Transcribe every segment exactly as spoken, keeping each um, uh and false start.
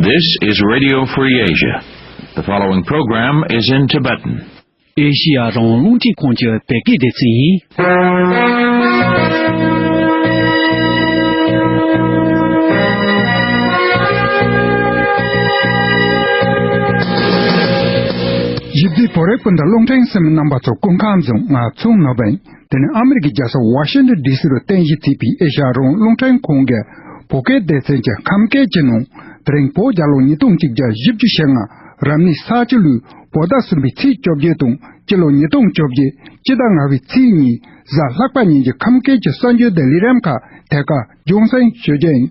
This is Radio Free Asia. The following program is in Tibetan. ཨེ་ཤི་ཡ་རང་དབང་རླུང་འཕྲིན་ཁང་གི་བོད་སྐད་སྡེ་ཚན་ཡིན། ཞི་བདེའི་བོད་རིགས་སྤུན་ཟླ་རླུང་འཕྲིན་གསན་མི་རྣམ་པ་ཚོ་སྐུ་ཁམས་བཟང་། ང་ཚོ་ནོར་བུ་ཡིན། དེ་ནི་ཨ་མི་རི་ཀའི་རྒྱལ་ས་ཝ་ཤིང་ཏོན་ཌི་སི་རུ་རྟེན་གཞི་བྱས་པའི་ཨེ་ཤ་ཡ་རང་དབང་རླུང་འཕྲིན་ཁང་གི་བོད་སྐད་སྡེ་ཚན་གྱི་ཁམས་སྐད་ཀྱི་ནང་། དེ་རིང་བོད་རྒྱལ་ལོ་ཉིས་སྟོང་གཅིག་བརྒྱ་བཞི་བཅུ་ཞེ་ལྔ། རབ་གནས་ས་བྱི་ལོའི་བོད་ཟླ་གསུམ་པའི་ཚེས་བཅོ་བརྒྱད་དང་སྤྱི་ལོ་ཉིས་སྟོང་བཅོ་བརྒྱད་སྤྱི་ཟླ་ལྔ་པའི་ཚེས་གཉིས་གཟའ་ལྷག་པ་ཉིན་གྱི་ཁམས་སྐད་ཀྱི་གསར་འགྱུར་དང་ལས་རིམ་ཁག་དེ་ག་རྒྱང་སྲིང་ཞུ་རྒྱུ་ཡིན།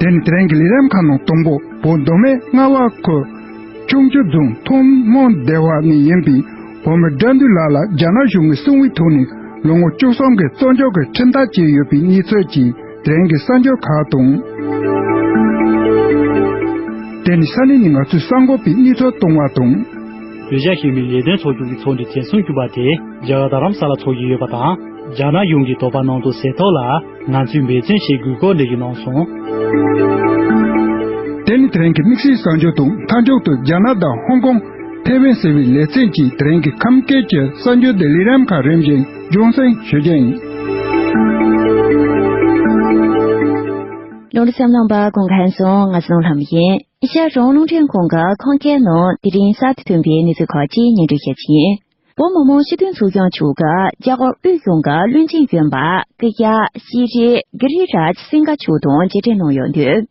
དེ་ནི་དེ་རིང་གི་ལས་རིམ་ཁག་ནང་དང་པོ་བོད་མདོ་སྨད་རྔ་བ་ཁུལ། ཁྱུང་མཆུ་རྫོང་ཐོན་སྨོན་སྡེ་བ་ནས་ཡིན་པའི་བོད་མི་དགྲ་འདུལ་ལགས་ལ་རྒྱ་ནག་གཞུང་གིས་གསང་བའི་ཐོག་ནས་ལོ་ངོ་བཅུ་གསུམ་གྱི་བཙོན་འཇུག་གི་ཁྲིམས་ཐག་བཅད་ཡོད་པའི་གནས་ཚུལ་གྱི་དེ་རིང་གི་གསར་འགྱུར་ཁག་དང་། དེ་ནི་ས་གནས་ནས་ང་ཚོའི་གསར་འགོད་པས་གནས་ཚུལ་བཏང་བ་དང་། བོད་རྒྱ་ཞི་མོལ་ལས་དོན་ཚོགས་ཆུང་གི་ཚོགས་འདུ་ཐེངས་སུམ་ཅུ་པ་དེ་རྒྱ་གར་རྡ་རམ་ས་ལ་འཚོགས་ཀྱི་ཡོད་པ་དང་། རྒྱ་ནག་གཞུང་གིས་དོགས་པ་གནང་དོན་སེལ་ཐབས་ལ་ང་ཚོས་འབད་བརྩོན་བྱེད་དགོས་སྐོར་འགྲེལ་བརྗོད་གནང་སོང་། དེ་ནི་དེ་རིང་གི་དམིགས་བསལ་གསར་འགྱུར་དང་། མཐའ་མཇུག་ཏུ་རྒྱ་ནག་དང་ཧོང་ཀོང་། ཐེ་ཝན་ཟེར་བའི་ལེ་ཚན་གྱི་དེ་རིང་གི་ཁམས་སྐད་ཀྱི་གསར་འགྱུར་དང་ལས་རིམ་ཁག་རིམ་བཞིན་རྒྱང་སྲིང་ཞུ་རྒྱུ་ཡིན། རླུང་འཕྲིན་གསན་མཁན་རྣམ་པ་སྐུ་ཁམས་བཟང་། ང་ཚོ་ལྷམ་ཡིན། ཨེ་ཤ་ཡ་རང་དབང་རླུང་འཕྲིན་ཁང་གི་ཁམས་སྐད་ནང་དེ་རིང་གསར་དུ་ཐོན་པའི་གནས་ཚུལ་ཁག་ཅིག་སྙན་སྒྲོན་ཞུ་རྒྱུ་ཡིན། བོད་མི་མང་སྤྱི་འཐུས་ཚོགས་ཆུང་མཆོག་གིས་རྒྱ་གར་དབུས་གཞུང་གི་བློན་ཆེན་གཞོན་པ་སྐུ་ཞབས་ཤྲི་གི་རི་རཱཇ་སིང་ག་མཆོག་དང་མཇལ་འཕྲད་གནང་ཡོད་འདུག་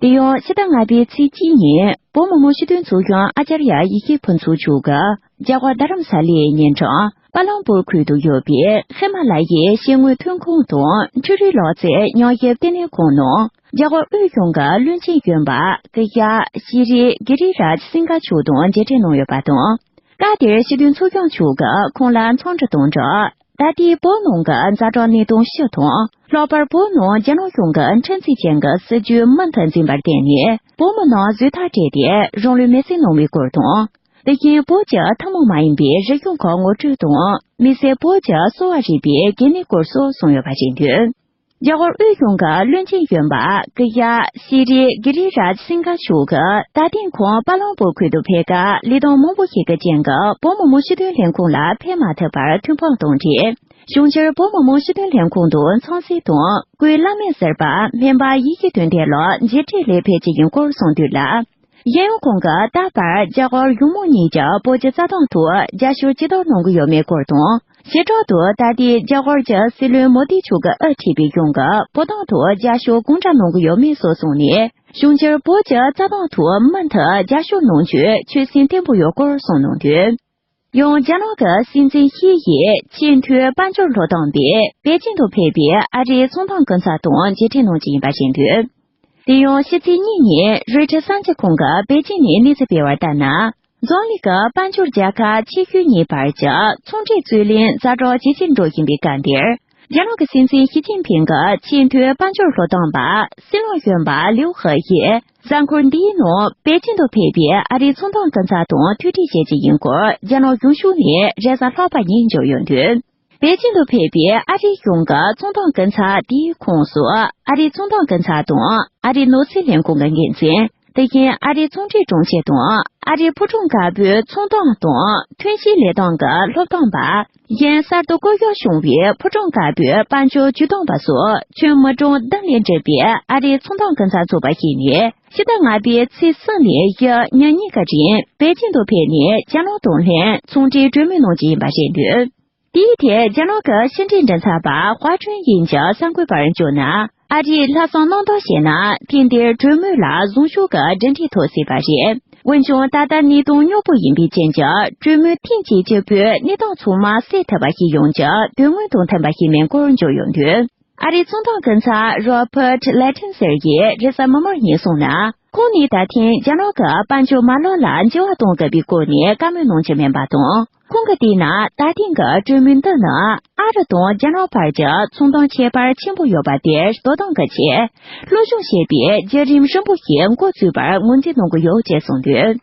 དེ་ཡང་ཕྱི་ཟླ་ལྔ་པའི་ཚེས་གཅིག་ཉིན་བོད་མི་མང་སྤྱི་འཐུས་ཚོགས་ཆུང་ཨ་ཅར་ཡ་ཡེ་ཤེས་ཕུན་ཚོགས་མཆོག་གིས་རྒྱ་གར་རྡ་རམ་ས་ལའི་ཉེ་འགྲམ་པ་ལམ་པུར་ཁུལ་དུ་ཡོད་པའི་ཧི་མ་ལ་ཡའི་ཤེལ་དངོས་ཐོན་ཁུངས་དང་འཕྲུལ་རིག་ལག་རྩལ་མཉམ་ཞིབ་ལྟེ་གནས་ཁང་ནང་རྒྱ་གར་དབུས་གཞུང་གི་བློན་ཆེན་གཞོན་པ་སྐུ་ཞབས་ཤྲི་གི་རི་རཱཇ་སིང་ག་མཆོག་དང་མཇལ་འཕྲད་གནང་ཡོད་པ་དང་། སྐབས་དེར་སྤྱི་འཐུས་ཚོགས་ཆུང་མཆོག་གིས་ཁོང་ལ་འཚམས་འདྲི་དང་སྦྲགས། ད་ལྟའི་བོད་ནང་གི་ཛ་དྲག་གནད་དོན་སྤྱི་དང་། ལྷག་པར་བོད་ནང་རྒྱ་ནག་གཞུང་གིས་འཁྲུག་རྩོད་ཅན་གྱི་སྲིད་བྱུས་མུ་མཐུད་འཛིན་པར་བརྟེན་ནས། བོད་མི་རྣམས་གཟོད་ཐག་བཅད་དེ་རང་ལུས་མེར་སྲེག་གནང་བའི་སྐོར་དང་། དེ་བཞིན་བོད་ཀྱི་ཐུན་མོང་མ་ཡིན་པའི་རིག་གཞུང་ཁག་ངོ་སྤྲོད་དང་། དམིགས་བསལ་བོད་ཀྱི་གསོ་བ་རིག་པའི་གལ་གནད་སྐོར་སོགས་གསུངས་ཡོད་པ་རེད་འདུག་རྒྱ་གར་དབུས་གཞུང་གི་བློན་ཆེན་གཞོན་པ་སྐུ་ཞབས་ཤྲི་གི་རི་རཱཇ་སིང་ག་མཆོག་གིས་ད་ཐེངས་ཁོང་པ་ལམ་པུར་ཁུལ་དུ་ཕེབས་སྐབས། ལས་དོན་མང་པོ་ཞིག་གི་རྐྱེན་གྱིས་བོད་མི་མང་སྤྱི་འཐུས་ལྷན་ཁང་ལ་ཕེབས་མ་ཐུབ་པར་ཐོན་ཁུངས་དང་འབྲེལ། གཞུང་སྒེར་བོད་མི་མང་སྤྱི་འཐུས་ལྷན་ཁང་དུ་འཚམས་གཟིགས་དང་། སྐུའི་བླ་མེད་གཟིགས་པ་སྨན་པ་ཡེ་ཤེས་དོན་ལྡན་ལགས་མཇལ་འཕྲད་སླད་ཕེབས་ཀྱི་ཡིན་སྐོར་གསུངས་དོན་ལ། གཞན་ཡང་ཁོང་གིས་ད་བར་རྒྱ་གར་གཞུང་མང་གཉིས་ཀྱིས་བོད་ཀྱི་རྩ་དོན་ཐོག་རྒྱབ་སྐྱོར་ཇི་ལྟར་གནང་གི་ཡོད་མེད་སྐོར་དང་། བྱེ་བྲག་ཏུ་ད་ལྟའི་རྒྱ་གར་གྱི་སྲིད་བློན་མོ་དི་མཆོག་གིས་དབུ་ཁྲིད་པའི་གཞུང་གིས་བོད་དོན་ཐོག་རྒྱབ་སྐྱོར་གང་འདྲ་གནང་གི་ཡོད་མེད་སོགས་གསུངས་ནས། གཞུང་སྒེར་བོད་ཀྱི་རྩ་དོན་ཐོག་མུ་མཐུད་རྒྱབ་སྐྱོར་གནང་རྒྱུའི་ཆོད་སེམས་བརྟན་པོ་ཡོད་སྐོར་གསུངས་གནང་དོན། ཡང་རྒྱ་ནག་གི་སྲིད་འཛིན་ཞི་ཡིས་ཆེས་མཐོའི་དཔལ་འབྱོར་སློབ་སྟོན་པས་པེ་ཅིང་དུ་ཕེབས་པའི་ཨ་རིའི་ཚོང་དོན་སྐུ་ཚབ་དང་མཇལ་འཕྲད་གནང་རྒྱུ་ཡིན་པ་རེད་འདུག་དེ་ཡང་ཕྱི་ཚེས་གཉིས་ཉིན་རོའི་ཊར་གསར་འགྱུར་ཁང་གིས་པེ་ཅིང་ནས་གནས་ཚུལ་སྤེལ་བར་ལྟར་ན། འཛམ་གླིང་གི་དཔལ་འབྱོར་རྒྱལ་ཁབ་ཆེ་ཤོས་གཉིས་བར་གྱི་ཚོང་འབྲེལ་རྩོད་གླེང་ཛ་དྲག་ཇེ་ཆེར་འགྲོ་བཞིན་པའི་སྐབས་འདིར། རྒྱ་ནག་གི་སྲིད་འཛིན་ཞི་ཅིན་ཕིང་གིས་ཆེས་མཐོའི་དཔལ་འབྱོར་སློབ་སྟོན་པ་སྲིད་བློན་གཞོན་པ་ལིའུ་ཧེ་ཡིས་གཟའ་འཁོར་འདིའི་ནང་པེ་ཅིང་དུ་ཕེབས་པའི་ཨ་རིའི་ཚོང་དོན་སྐུ་ཚབ་དང་ཐུག་འཕྲད་བྱེད་རྒྱུ་ཡིན་སྐོར་རྒྱ་ནག་གཞུང་ཕྱོགས་ནས་རེས་གཟའ་ལྷག་པ་ཉིན་བརྗོད་ཡོད་འདུག་པེ་ཅིང་དུ་ཕེབས་པའི་ཨ་རིའི་གཞུང་གི་ཚོང་དོན་སྐུ་ཚབ་དེའི་ཁོངས་སུ་ཨ་རིའི་ཚོང་དོན་སྐུ་ཚབ་དང་ཨ་རིའི་ནོར་སྲིད་ལས་ཁུངས་ཀྱི་འགན་འཛིན། དེ་བཞིན་ཨ་རིའི་ཚོང་འབྲེལ་དྲུང་ཆེ་དང་ཨ་རིའི་ཕོ་བྲང་དཀར་པོའི་ཚོང་དོན་དང་ཐོན་སྐྱེད་ལས་ཐོག་གི་སློབ་སྟོན་པ། གཞན་གསར་དུ་བསྐོ་གཞག་བྱུང་བའི་ཕོ་བྲང་དཀར་པོའི་དཔལ་འབྱོར་ཇུས་འདོན་པ་སོགས་ཁྱོན་མི་གྲངས་བདུན་ལས་འདས་པའི་ཨ་རིའི་ཚོང་དོན་སྐུ་ཚབ་ཚོགས་པ་ཞིག་ནས་ཕྱི་ཟླ་ལྔ་པའི་ཚེས་གསུམ་ནས་བཞི་ཉིན་གཉིས་ཀ་རིང་པེ་ཅིང་དུ་ཕེབས་ནས་རྒྱ་ནག་དང་ལྷན་ཚོང་འབྲེལ་གྲོས་མོལ་གནང་རྒྱུ་ཡིན་པ་རེད་འདུག་དེའི་ཐད་རྒྱ་ནག་གི་ཕྱི་འབྲེལ་མགྲིན་ཚབ་པ་ཧྭ་ཁྲུན་ཡིན་གྱིས་གསར་འགོད་པར་བརྗོད་ན། ཨ་རིས་ལྷག་བསམ་རྣམ་དག་བྱས་ན་ཐེངས་འདིར་གྲོས་མོལ་ལ་བཟང་ཕྱོགས་ཀྱི་གྲུབ་འབྲས་ཐོབ་སྲིད་པ་རེད། འོན་ཀྱང་ད་ལྟ་གནད་དོན་རྙོག་པོ་ཡིན་པའི་རྐྱེན་གྱིས་གྲོས་མོལ་ཐེངས་གཅིག་གཅིག་པུས་གནས་སྟངས་ཚང་མ་སེལ་ཐུབ་པ་ཞིག་ཡོང་རྒྱུ་དོན་དངོས་དང་མཐུན་པ་ཞིག་མིན་སྐོར་བརྗོད་ཡོད་འདུག་ཨ་རིའི་ཚོང་དོན་སྐུ་ཚབ་རོ་པར་ལེ་ཐིན་སེར་ཡིས་རེས་གཟའ་མིག་དམར་ཉིན་གསུངས་ན། ཁོང་ནས་ད་ཐེངས་རྒྱ་ནག་གི་དཔལ་འབྱོར་མ་ལག་ལ་འགྱུར་བ་གཏོང་དགོས་པའི་སྐོར་ནས་བཀའ་མོལ་གནང་རྒྱུ་མིན་པ་དང་། ཁོང་གིས་བལྟས་ན་ད་ཐེངས་ཀྱི་གྲོས་མོལ་འདི་ནི་ཨ་རི་དང་རྒྱ་ནག་བར་གྱི་ཚོང་དོན་ཁྱད་པར་ཆེན་པོ་ཡོད་པ་དེ་དོ་སྣང་གི་ཆེད། སློབ་སྦྱོང་བྱེད་པའི་བརྒྱུད་རིམ་རིང་པོ་ཞིག་འགོ་བཙུགས་པར་ངོས་འཛིན་གནང་གི་ཡོད་ཅེས་གསུངས་འདུག་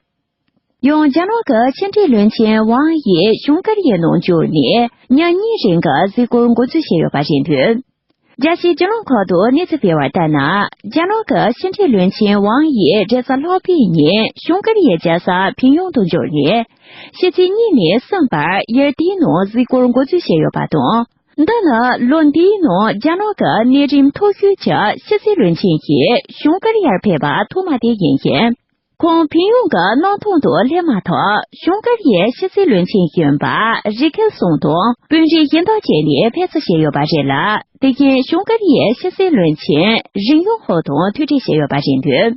ཡང་རྒྱ་ནག་གི་ཕྱི་འབྲེལ་བློན་ཆེན་ཝང་ཡིས་བྱུང་ཀེ་རི་ཡའི་ནང་འབྱོར་ནས་ཉིན་གཉིས་རིང་གི་གཟིགས་སྐོར་འགོ་འཛུགས་བྱས་ཡོད་པ་རེད་འདུག་རྒྱལ་སྤྱིའི་བརྒྱུད་ལམ་ཁག་ཏུ་གནས་ཚུལ་སྤེལ་བར་ལྟར་ན། རྒྱ་ནག་གི་ཕྱི་འབྲེལ་བློན་ཆེན་ཝང་ཡིས་རེས་གཟའ་ལྷག་པའི་ཉིན་བྱུང་ཀོ་རི་ཡའི་རྒྱལ་ས་ཕིང་ཡོང་དུ་འབྱོར་ནས། ཕྱི་ཚེས་གཉིས་ནས་གསུམ་བར་ཡུལ་དེའི་ནང་གཟིགས་སྐོར་འགོ་འཛུགས་བྱས་ཡོད་པ་དང་། འདི་ནི་ལོ་འདིའི་ནང་རྒྱ་ནག་གི་གནས་རིམ་མཐོ་ཤོས་ཀྱི་ཕྱི་སྲིད་བློན་ཆེན་ཞིག་བྱུང་ཀོ་རི་ཡར་ཕེབས་པ་ཐོག་མ་དེ་ཡིན་ཞིང་། ཁོང་ཕིང་ཡོང་གི་གནམ་ཐང་དུ་སླེབས་མ་ཐག་བྱུང་ཀོ་རི་ཡའི་ཕྱི་སྲིད་བློན་ཆེན་གཞོན་པ་རི་ཁེལ་སུང་དང་དཔོན་རིགས་གཞན་དག་བཅས་ནས་ཕེབས་བསུ་བྱས་ཡོད་པ་རེད་ལ། དེ་བཞིན་བྱུང་ཀོ་རི་ཡའི་ཕྱི་སྲིད་བློན་ཆེན་རིན་ཡོང་ཧོ་དང་ཐུག་འཕྲད་བྱས་ཡོད་པ་རེད་འདུག་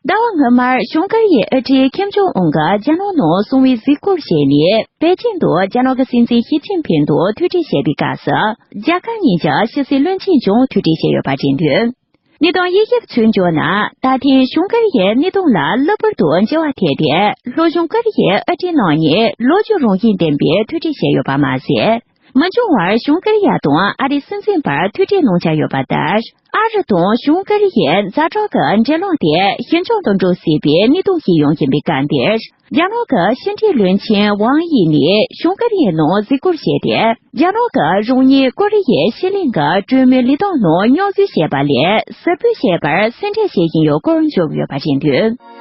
ཟླ་བ་སྔོན་མར་བྱུང་ཀོ་རི་ཡའི་ཨུ་ཁྲིད་ཁེམ་ཇོང་ཨུན་གྱིས་རྒྱ་ནག་ནང་སོང་བའི་གཟིགས་སྐོར་བྱས་ནས། པེ་ཅིང་དུ་རྒྱ་ནག་གི་སྲིད་འཛིན་ཞི་ཅིན་ཕིང་དང་ཐུག་འཕྲད་བྱས་པའི་སྐབས་སུ། རྒྱ་དཀར་གཉིས་ཀྱི་ཕྱི་སྲིད་བློན་ཆེན་ཀྱང་ཐུག་འཕྲད་བྱས་ཡོད་པ་རེད་འདུག་གནས་སྟངས་དབྱེ་ཞིབ་ཚོས་བརྗོད་ན། ད་ཐེངས་བྱུང་ཀོ་རི་ཡའི་གནས་སྟངས་ལ་གློ་བུར་དུ་འགྱུར་བ་ཐེབས་ཏེ། ལྷོ་བྱང་ཀོ་རི་ཡའི་ཨུ་ཁྲིད་རྣམ་གཉིས་ལོ་རྒྱུས་རང་བཞིན་ལྡན་པའི་ཐུག་འཕྲད་བྱས་ཡོད་པ་མ་ཟད། མི་འབྱུང་བར་བྱུང་ཀོ་རི་ཡ་དང་ཨ་རིའི་སྲིད་འཛིན་བར་ཐུག་འཕྲད་གནང་འཆར་ཡོད་པ་ལྟར། ཨ་རི་དང་བྱུང་ཀོ་རི་ཡའི་ཛ་དྲག་གི་འབྲེལ་ལམ་དེ་ཞི་འཇམ་དུ་འགྲོ་སྲིད་པའི་གནས་སྟངས་ཤིག་ཡོང་བཞིན་པའི་སྐབས་འདིར། རྒྱ་ནག་གི་ཕྱི་འབྲེལ་བློན་ཆེན་ཝང་ཡི་ནས་བྱུང་ཀོ་རི་ཡའི་ནང་གཟིགས་སྐོར་བྱས་ཏེ། རྒྱ་ནག་གིས་རང་ཉིད་ཀོ་རི་ཡའི་ཕྱེད་གླིང་གི་གྲོས་མོལ་ལས་སྟངས་ནང་རྙོག་འཛིང་བྱས་པ་ལས་གཟིགས་འབུལ་བྱས་པར་སེམས་ཁྲལ་བྱེད་བཞིན་ཡོད་སྐོར་བརྗོད་ཡོད་པ་རེད་འདུག་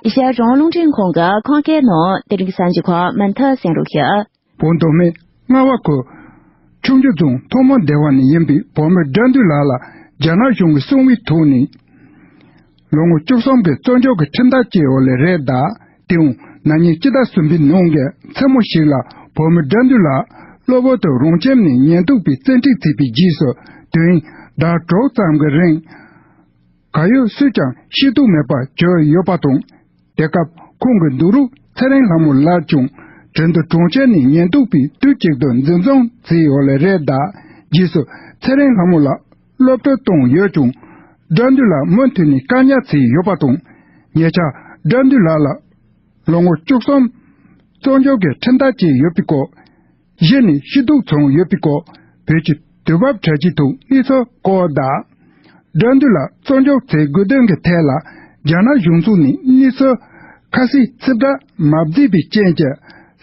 གཞན་རང་རླུང་འཕྲིན་ཁང་གི་ཁམས་སྐད་ནང་དེ་རིང་གི་གསར་འགྱུར་ཁག་མུ་མཐུད་གསན་རོགས་ཞུ། བོད་མདོ་སྨད་རྔ་བ་ཁུལ་ཆུང་ཆུ་རྫོང་ཐོག་མ་སྡེ་བ་ནས་ཡིན་པའི་བོད་མི་དགྲ་འདུལ་ལགས་ལ་རྒྱ་ནག་གཞུང་གིས་གསུངས་པའི་ཐོག་ནས། ལོ་ངོ་བཅུ་གསུམ་གྱི་བཙོན་འཇུག་གི་ཁྲིམས་ཐག་བཅད་ཡོད་ལེ་རེད་གདའ། དེའང་ན་ནིང་སྤྱི་ཟླ་གསུམ་པའི་ནང་གི་མཚན་མོ་ཞིག་ལ་བོད་མི་དགྲ་འདུལ་ལགས་གློ་བུར་དུ་རང་ཁྱིམ་ནས་ཉེན་རྟོག་པས་བཙན་ཁྲིད་བྱས་པའི་རྗེས་སུ་དུས་ཡུན་ཟླ་དྲུག་ཙམ་གྱི་རིང་གར་ཡོད་སུས་ཀྱང་ཤེས་རྟོགས་མེད་པར་གྱུར་ཡོད་པ་དང་། དེ་སྐབས་ཁོང་གི་འདུག་རོགས་ཚེ་རིང་ལྷ་མོ་ལགས་ཀྱང་དྲུང་དུ་གྲོང་ཁྱེར་ནས་ཉེན་རྟོག་པས་དུས་གཅིག་ཏུ་འཛིན་བཟུང་བྱས་ཡོད་ལེ་རེད་གདའ། རྗེས་སུ་ཚེ་རིང་ལྷ་མོ་ལགས་གློད་གྲོལ་བཏང་ཡོད་ཀྱང་། དགྲ་འདུལ་ལགས་མུ་མཐུད་ནས་བཀག་ཉར་བྱས་ཡོད་པ་དང་། ཉེ་ཆར་དགྲ་འདུལ་ལགས་ལ་ལོ་ངོ་བཅུ་གསུམ་བཙོན་འཇུག་གི་ཁྲིམས་ཐག་བཅད་ཡོད་པའི་སྐོར། གཞི་ནས་ཤེས་རྟོགས་བྱུང་ཡོད་པའི་སྐོར་བོད་ཀྱི་དུས་བབ་དྲ་རྒྱའི་ཐོག་གནས་ཚུལ་བཀོད་གདའ། དགྲ་འདུལ་ལགས་བཙོན་འཇུག་བྱེད་དགོས་དོན་གྱི་ཐད་ལ་རྒྱ་ནག་གཞུང་ཕྱོགས་ནས་གནས་ཚུལ་ཁ་གསལ་ཕྱིར་བསྒྲགས་མ་བྱས་པའི་རྐྱེན་གྱིས་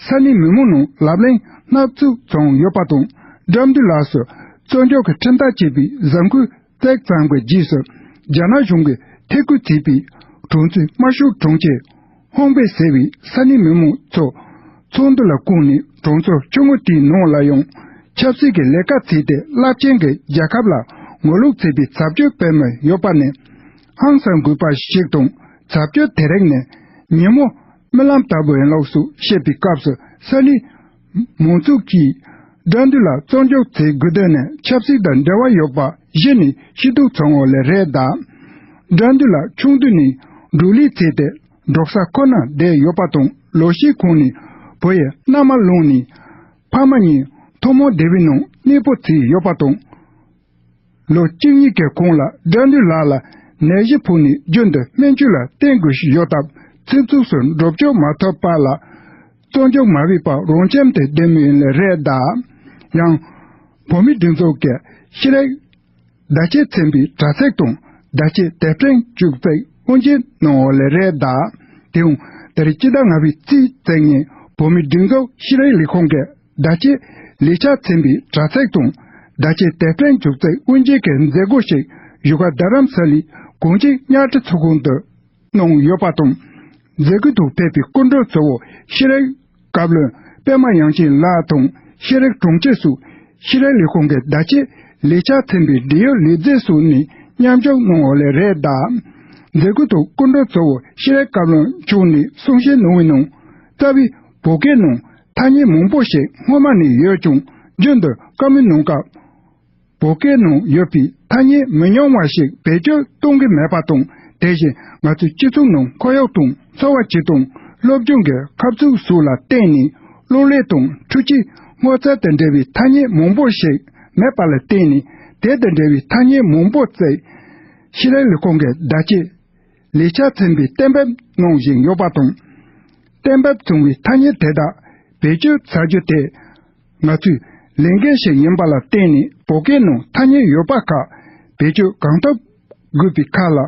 ས་གནས་མི་མང་ནང་ལབ་གླེང་སྣ་ཚོགས་བྱུང་ཡོད་པ་དང་། དགྲ་འདུལ་ལགས་སུ་བཙོན་འཇུག་གི་ཁྲིམས་ཐག་བཅད་པའི་གཟའ་འཁོར་གཅིག་ཙམ་གྱི་རྗེས་སུ་རྒྱ་ནག་གཞུང་གིས་ཐད་བསྐོས་བྱས་པའི་གྲོང་ཚོའི་དམར་ཤོག་གྲོང་ཁྱེར་ཧོང་པེ་ཟེར་བའི་ས་གནས་མི་མང་ཚོ་ཚོགས་འདུ་ལ་བསྐོངས་ནས། གྲོང་ཚོ་ཆུང་ངུ་དེའི་ནང་ལ་ཡང་ཆབ་སྲིད་ཀྱི་ལས་ཀ་བྱས་ཏེ་རླབས་ཆེན་གྱི་རྒྱལ་ཁབ་ལ་ངོ་ལོག་བྱས་པའི་བྱ་སྤྱོད་སྤེལ་མུས་ཡོད་པ་ནི་ཧང་སང་དགོས་པ་ཞིག་དང་། བྱ་སྤྱོད་དེ་རིགས་ནི་ཉིན་མོ་རྨི་ལམ་ལྟ་བུ་ཡིན་ལུགས་སུ་བཤད་པའི་སྐབས་སུ་ས་གནས་མང་ཚོགས་ཀྱིས་དགྲ་འདུལ་ལགས་བཙོན་འཇུག་བྱེད་དགོས་དོན་ནི་ཆབ་སྲིད་དང་འབྲེལ་བ་ཡོད་པ་གཞི་ནས་ཤེས་རྟོགས་བྱུང་ཡོད་ལེ་རེད་གདའ། དགྲ་འདུལ་ལགས་ཆུང་དུས་ནས་འབྲོག་ལས་བྱས་ཏེ། འབྲོག་ས་ཁོ་ནར་བསྡད་ཡོད་པ་དང་། ལོ་ཤས་གོང་ནས་བུ་ཡི་མནའ་མ་བླངས་ནས་ཕ་མ་གཉིས་ཐོག་མར་སྡེ་བའི་ནང་གནས་སྤོ་བྱས་ཡོད་པ་དང་། ལོ་བཅུ་གཉིས་ཀྱི་གོང་ལ་དགྲ་འདུལ་ལགས་ལ་ནད་གཞི་ཕོག་ནས་རྒྱུན་དུ་སྨན་བཅོས་ལ་བརྟེན་དགོས་ཀྱི་ཡོད་སྟབས། ཚེ་ཚུགས་སུ་འགྲོ་སྐྱོད་མ་ཐུབ་པ་ལ་བཙོན་འཇུག་མ་བྱས་པར་རང་ཁྱིམ་དུ་བསྡད་མུས་ཡིན་ལེ་རེད་གདའ། ཡང་བོད་མིའི་སྒྲིག་འཛུགས་ཀྱི་ཤེས་རིག་བརྡ་ཆད་ཚན་པའི་དྲ་ཚིགས་དང་། བརྡ་ཆད་དེབ་ཕྲེང་བཅུ་གཅིག་དབུ་འབྱེད་གནང་ཡོད་ལེ་རེད་གདའ། དེའང་ད་རེས་སྤྱི་ཟླ་ལྔ་པའི་ཚེས་བཅུ་གཉིས་བོད་མིའི་སྒྲིག་འཛུགས་ཤེས་རིག་ལས་ཁུངས་ཀྱི་བརྡ་ཆད་ལས་འཆར་ཚན་པའི་དྲ་ཚིགས་དང་། བརྡ་ཆད་དེབ་ཕྲེང་བཅུ་གཅིག་དབུ་འབྱེད་ཀྱི་མཛད་སྒོ་ཞིག་བཞུགས་སྒར་རྡ་རམ་ས་ལའི་གངས་ཅན་གཉའ་ཁྲི་ཚོགས་ཁང་དུ་གནང་ཡོད་པ་དང་། མཛད་སྒོའི་ཐོག་ཕེབས་པའི་སྐུ་མགྲོན་གཙོ་བོ་ཤེས་རིག་བཀའ་བློན་པད་མ་དབྱངས་ཅན་ལགས་དང་། ཤེས་རིག་དྲུང་ཆེ་སོགས་ཤེས་རིག་ལས་ཁུངས་ཀྱི་བརྡ་ཆད་ལས་འཆར་ཚན་པའི་འབྲེལ་ཡོད་ལས་བྱེད་སོགས་ནས་མཉམ་ཞུགས་གནང་ཡོད་ལེ་རེད་གདའ། མཛད་སྒོའི་ཐོག་སྐུ་མགྲོན་གཙོ་བོ་ཤེས་རིག་བཀའ་བློན་མཆོག་ནས་གསུང་བཤད་གནང་བའི་ནང་། རྩ་བའི་བོད་སྐད་ནང་ཐ་སྙད་མང་པོ་ཞིག་སྔོན་མ་ནས་ཡོད་ཀྱང་། རྒྱུན་དུ་བཀའ་མོལ་གནང་སྐབས། བོད་སྐད་ནང་ཡོད་པའི་ཐ་སྙད་མི་ཉུང་བ་ཞིག་བེད་སྤྱོད་གཏོང་གི་མེད་པ་དང་། དེ་བཞིན་ང་ཚོའི་སྤྱི་ཚོགས་ནང་ཁོར་ཡུག་དང་འཚོ་བ་སྤྱི་དང་སློབ་སྦྱོང་གི་ཁ་ཕྱོགས་སོགས་ལ་བརྟེན་ནས། གློག་ཀླད་དང་འཕྲུལ་ཆས་སྔོ་ཚལ་དང་འབྲེལ་བའི་ཐ་སྙད་མང་པོ་ཞིག་མེད་པ་ལ་བརྟེན་ནས། དེ་དང་འབྲེལ་བའི་ཐ་སྙད་མང་པོ་ཅིག་ཤེས་རིག་ལས་ཁུངས་ཀྱི་བརྡ་ཆད་ལས་འཆར་ཚན་པས་གཏན་འབེབས་གནང་བཞིན་ཡོད་པ་དང་། གཏན་འབེབས་བྱུང་བའི་ཐ་སྙད་དེ་དག་བེད་སྤྱོད་བྱ་རྒྱུ་དེ། ང་ཚོའི་ལས་འགན་ཞིག་ཡིན་པ་ལ་བརྟེན་ནས། བོད་སྐད་ནང་ཐ་སྙད་ཡོད་པ་ཁག་བེད་སྤྱོད་གང་ཐུབ་དགོས་པའི་ཁར་ལ།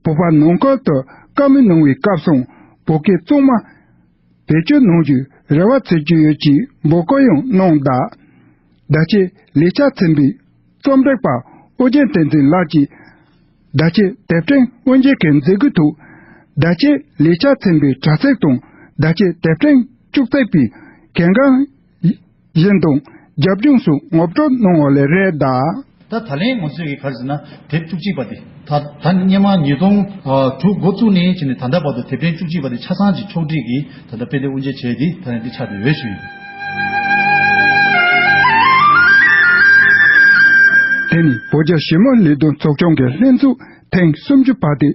བོད་པ་ནང་ཁུལ་དུ་བཀའ་མོལ་གནང་བའི་སྐབས་སུའང་བོད་སྐད་གཙང་མ་བེད་སྤྱོད་གནང་རྒྱུའི་ རེ་བ་བྱེད་ཀྱི་ཡོད་ཅེས་འབོད་སྐུལ་ཡང་གནང་གདའ། བརྡ་ཆད་ལས་འཆར་ཚན་པའི་རྩོམ་སྒྲིག་པ་ཨོ་རྒྱན་བསྟན་འཛིན་ལགས་ཀྱིས། བརྡ་ཆད་དེབ་ཕྲེང་དབུ་འབྱེད་ཀྱི་མཛད་སྒོའི་ཐོག་བརྡ་ཆད་ལས་འཆར་ཚན་པའི་དྲ་ཚིགས་དང་བརྡ་ཆད་དེབ་ཕྲེང་བཅུ་གཅིག་པའི་གལ་འགངས་བཞིན་དང་རྒྱབ་ལྗོངས་སུ་ངོ་སྤྲོད་གནང་བ་ལས་རེད་གདའ། ད་ད་ལན་ང་ཚོས་ཀྱི་ག་རེ་ཟེར་ན་དེབ་བཅུ་གཅིག་པ་དེ་ད་ད་སྔོན་མ་ཉིས་སྟོང་དྲུག་འགོ་བཙུགས་ནས་བྱས་ནས་ད་ལྟ་བར་དུ་དེབ་ཕྲེང་བཅུ་གཅིག་པ་དེ་ཆ་ཚང་གི་ཕྱོགས་སྒྲིག་གིས་ད་ལྟ་དཔེ་དེབ་དབུ་འབྱེད་བྱས་ཏེ་ད་ལན་འདི་ཆགས་བསྡད་ཡོད་ཞུ་ཡིན། དེ་ནི་བོད་རྒྱ་ཞི་མོལ་ལས་དོན་ཚོགས་ཆུང་གི་ལྷན་ཚོགས་ཐེངས་སུམ་ཅུ་པ་དེ།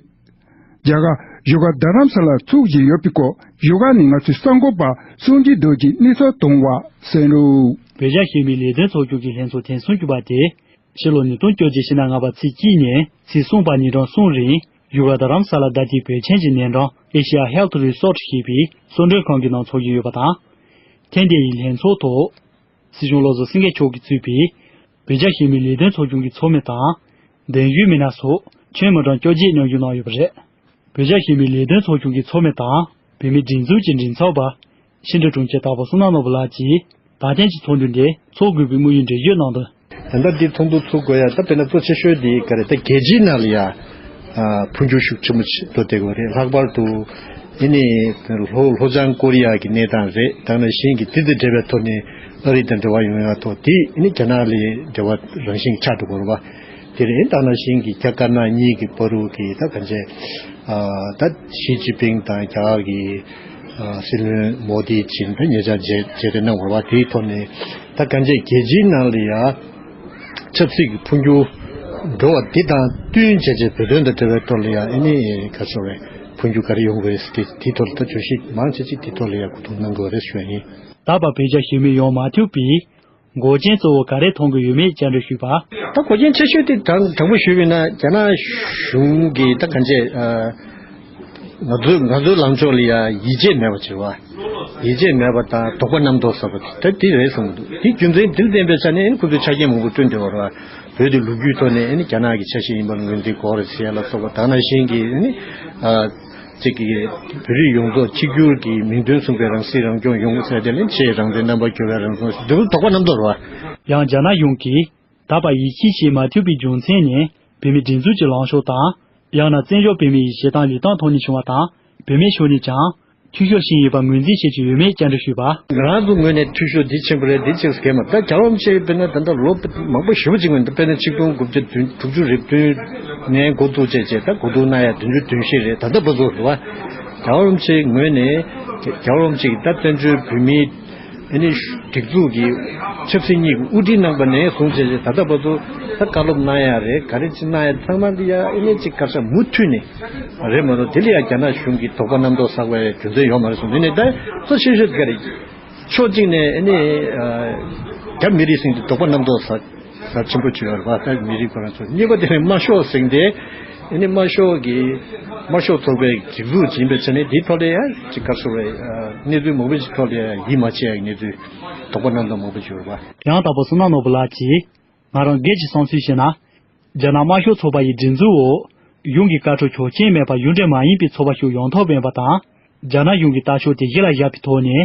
རྒྱ་གར་བཞུགས་སྒར་རྡ་རམ་ས་ལར་ཚོགས་བཞིན་ཡོད་པའི་སྐོར་བཞུགས་སྒར་ནས་ང་ཚོའི་གསར་འགོད་པ་སངས་རྒྱས་རྡོ་རྗེས་གནས་ཚུལ་བཏང་བ་གསན་རོགས། བོད་རྒྱ་ཞི་མོལ་ལས་དོན་ཚོགས་ཆུང་གི་ལྷན་ཚོགས་ཐེངས་སུམ་ཅུ་པ་དེ། ཕྱི་ལོ་ཉིས་སྟོང་བཅོ་བརྒྱད་ཕྱི་ཟླ་ལྔ་པ་ཚེས་གཅིག་ནས་ཚེས་གསུམ་བར་ཉིན་གྲངས་གསུམ་རིང་བཞུགས་སྒར་རྡ་རམ་ས་ལ་ད་ལྟའི་བོད་ཆེན་གྱི་ནས་འགྲམ་Asia Health Resort ཞེས་པའི་གསོལ་མགྲོན་ཁང་གི་ནང་ཚོགས་བཞིན་ཡོད་པ་དང་། ཐེངས་འདི་ཡི་ལྷན་ཚོགས་ཐོག་སྲིད་སྐྱོང་བློ་བཟང་སེང་གེ་མཆོག་གིས་གཙོས་པའི་བོད་རྒྱ་ཞི་མོལ་ལས་དོན་ཚོགས་ཆུང་གི་ཚོགས་མི་དང་། གདན་ཞུའི་མི་སྣ་སོགས་ཁྱོན་མི་གྲངས་བཅོ་བརྒྱད་མཉམ་ཞུགས་གནང་ཡོད་པ་རེད། བོད་རྒྱ་ཞི་མོལ་ལས་དོན་ཚོགས་ཆུང་གི་ཚོགས་མི་དང་བོད་མིའི་སྒྲིག་འཛུགས་ཀྱི་མགྲིན་ཚབ་པ་ཕྱི་དྲིལ་དྲུང་ཆེ་དྭགས་པོ་བསོད་ནམས་ནོར་བུ་ལགས་ཀྱིས་ད་ཐེངས་ཀྱི་ཚོགས་འདུ་འདི་འཚོགས་དགོས་པའི་དམིགས་ཡུལ་འགྲེལ་བརྗོད་གནང་དོན། ད་ལྟ་འདི་ཚོགས་འདུ་ཚུགས་དགོས་ཡ་ད་དཔེར་ན་གཙོ་ཆེ་ཤོས་འདི་ག་རེ་ད་རྒྱལ་སྤྱིའི་ནང་ལ་ཡ་འཕོ་འགྱུར་ཤུགས་ཆེན་པོ་ཞིག་འགྲོ་བསྡད་དགོས་རེད། ལྷག་པར་དུ་ཨེ་ནི་ལྷོ་ལྷོ་བྱང་ཀོ་རི་ཡ་གི་གནས་སྟངས་རེད། ད་ནང་བཞིན་གྱི་དེ་དང་འབྲེལ་བའི་ཐོག་ནས་ཨ་རི་དང་འབྲེལ་བ་ཡོང་ཡ་ཐོག་དེ་ཨེ་ནི་རྒྱ་ནག་ལ་འབྲེལ་བ་རང་བཞིན་གྱི་ཆགས་འགྲོ་དགོས་རེད་བ། དེ་རེད། ད་ནང་བཞིན་གྱི་རྒྱ་དཀར་ནག་གཉིས་ཀྱི་བར་དུ་གི་ད་གང་བྱས་ཨ་ད་ཞི་ཅིན་ཕིང་དང་རྒྱ་གར་གྱི་ཨ་སྲིད་བློན་མོ་དི་བྱིན་ད་ཉེ་ཆར་མཇལ་མཇལ་འཕྲད་གནང་བ་རེད་བ། དེའི་ཐོག་ནས་ད་གང་བྱས་རྒྱལ་སྤྱིའི་ནང་ལ་ཡ་ཆབ་སྲིད་ཀྱི་འཕོ་འགྱུར་འགྲོ་བ་འདི་དང་བསྟུན་བྱས་བྱས་བོད་དོན་དང་འབྲེལ་བའི་ཐོག་ལ་ཡ་ཨེ་ནི་ག་ཚོད་རེད་འཕོ་འགྱུར་ག་རེ་ཡོང་དགོས་རེད་དེ་དེའི་ཐོག་ལ་ད་བརྗོད་གཞི་མང་ཆེ་ཅིག་དེའི་ཐོག་ལ་ཡ་གོ་བསྡུར་གནང་དགོས་རེད་ཞུ་ཡ་ཡིན། ད་བར་བོད་རྒྱ་ཞི་མོལ་ཡོང་མ་ཐུབ་པའི་འགོག་རྐྱེན་གཙོ་བོ་ག་རེ་མཐོང་གི་ཡོད་མེད་བཅར་འདྲི་ཞུས་པ། ད་འགོག་རྐྱེན་ཆེ་ཤོས་དེ་དྲང་དྲང་པོ་ཞུས་པ་ཡིན་ན་རྒྱ་ནག་གཞུང་གིས་ད་གང་བྱས་ཨ་ང་ཚོའི་ང་ཚོའི་ལངས་ཕྱོགས་ལ་ཡ་ཡིད་ཆེས་མེད་པ་བྱེད་པ། ཡིད་ཆེས་མེད་པ་དང་དོགས་པ་རྣམ་རྟོག་ཟ་བ་དེ་དེ་རེད་བསམ་གྱི་འདུག་དེ་རྒྱུ་མཚན་དེ་ལ་བརྟེན་པའི་ཆ་ནས་ཁོ་ཚོས་ཆ་རྐྱེན་མང་པོ་བསྐྲུན་བསྡད་པ་རེད་བ། བོད་དེ་ལོ་རྒྱུས་ཐོག་ནས་ཨ་ནི་རྒྱ་ནག་གི་ཆ་ཤས་ཡིན་པར་ངོས་འཛིན་དགོས་རེད་ཟེར་ཡ་ལ་སོགས་པ་དག་ནང་བཞིན་གྱི་ཨ་ནི་ཨ། གཅིག་གིས་བོད་རིགས་ཡོངས་རྫོགས་གཅིག་གྱུར་གྱི་མིང་དོན་མཚུངས་པའི་རང་སྲིད་རང་སྐྱོང་ཡོང་ཟེར་དེ་ལས་ཆེས་རང་བཙན་རྣམ་པ་སྐྱོ་བའི་རང་སྐྱོང་ཟེར་དེ་ཚོ་དོགས་པ་རྣམ་རྟོག་རེད་བ། ཡང་རྒྱ་ནག་གཞུང་གིས་ད་བར་ཡིད་ཆེས་བྱེད་མ་ཐུབ་པའི་རྒྱུ་མཚན་ནི་བོད་མིའི་སྒྲིག་འཛུགས་ཀྱི་ལངས་ཕྱོགས་དང་། ཡང་ན་བཙན་བྱོལ་བོད་མི་ཡི་བྱེད་སྟངས་ལུས་སྟངས་ཐོག་ནས་བྱུང་བ་དང་། བོད་མིའི་ཕྱོགས་ནས་ཀྱང་འཐུས་ཤོར་ཕྱིན་ཡོད་པ་ངོས་འཛིན་བྱེད་ཀྱི་ཡོད་མེད་བཅར་འདྲི་ཞུས་པ། ང་རང་ཚོ་ངོས་ནས་འཐུས་ཤོར་འདི་ཆེན་པོ་རེད། འདི་ཅིག་གས་མ་ད་རྒྱལ་བ་རིན་པོ་ཆེ་དཔེར་ན་ད་ལྟ་ལོ་མང་པོ་ཞེ་པོ་ཅིག་སྔོན་དུ་དཔེར་ན་ཆིག་སྟོང་དགུ་བརྒྱ་དྲུག་ཅུ་རེ་བདུན་ནས་འགོ་བཙུགས་བྱས་བྱས་ད་གོ་བསྡུར་གནང་ཡ་བདུན་ཅུ་དོན་བཞི་རེད། ད་ལྟ་བར་དུ་རེད་བ། རྒྱལ་བ་རིན་པོ་ཆེའི་ངོས་ནས་རྒྱལ་བ་རིན་པོ་ཆེ་གིས་ད་བཙན་བྱོལ་བོད་མིའི་ཨ་ནི་སྒྲིག་འཛུགས་ཀྱི་ཆབ་སྲིད་གཉིས་ཀྱི་དབུ་ཁྲིད་གནང་པ་ནས་བཟུང་བྱས་བྱས་ད་ལྟ་བར་དུ་ད་བཀའ་སློབ་གནང་ཡ་རེད། ག་རེ་ཅིག་གནང་ཡ་ཚང་མ་འདི་ཡ་ཨ་ནི་ཅིག་ག་རེ་ཟེར་མུ་མཐུད་ནས་རེད་མ་གཏོགས་དེ་ལ་ཡ་རྒྱ་ནག་གཞུང་གིས་དོགས་པ་རྣམ་རྟོག་ཟ་དགོས་ཡ་རྒྱུ་མཚན་ཡོད་མ་རེད་གསུངས། འདི་ནི་ད་གཙོ་ཆེ་ཤོས་དེ་ག་རེད། ཕྱོགས་གཅིག་ནས་ཨ་ནི་ཨ་རྒྱ་མི་རིགས་ཟིན་གྱི་དོགས་པ་རྣམ་རྟོག་ཟ་ཟ་ཆེན་པོ་བྱེད་ཡོད་རེད་པ། ད་མི་རིགས་ཁོ་རང་ཚོ་གཉིས་པ་དེ་ནི་དམར་ཤོག་ཟིན་ཏེ་ཨ་ནི་དམར་ཤོག་གི་དམར་ཤོག་ཚོགས་པའི་སྒྲིག་འཛུགས་ཡིན་པའི་ཆ་ནས་འདིའི་ཐོག་ལ་ཡང་ཅིག་ག་རེ་ཟེར་དགོས་རེད། གནས་ཚུལ་མང་པོ་ཞིག་ཐོག་ལ་ཡང་ཡིད་མ་ཆེས་ཡག་གི་གནས་ཚུལ་དོགས་པ་རྣམ་རྟོག་མང་པོ་བྱེད་ཡོད་རེད་པ། ཡང་དྭགས་པོ་བསོད་ནམས་ནོར་བུ་ལགས་ཀྱིས། ང་རང་སྒེར་གྱི་བསམ་ཚུལ་བཤད་ན། རྒྱ་ནག་དམར་ཤོག་ཚོགས་པ་ཡི་སྒྲིག་འཛུགས་འོག་གཞུང་གི་བཀའ་འཁྲོལ་ཆོག་མཆན་མེད་པར་གཞུང་འབྲེལ་མ་ཡིན་པའི་ཚོགས་པ་ཞིག་ཡོང་ཐབས་མེད་པ་དང་། རྒྱ་ནག་གཞུང་གི་ལྟ་ཕྱོགས་དེ་གཞི་ལ་བཞག་པའི་ཐོག་ནས།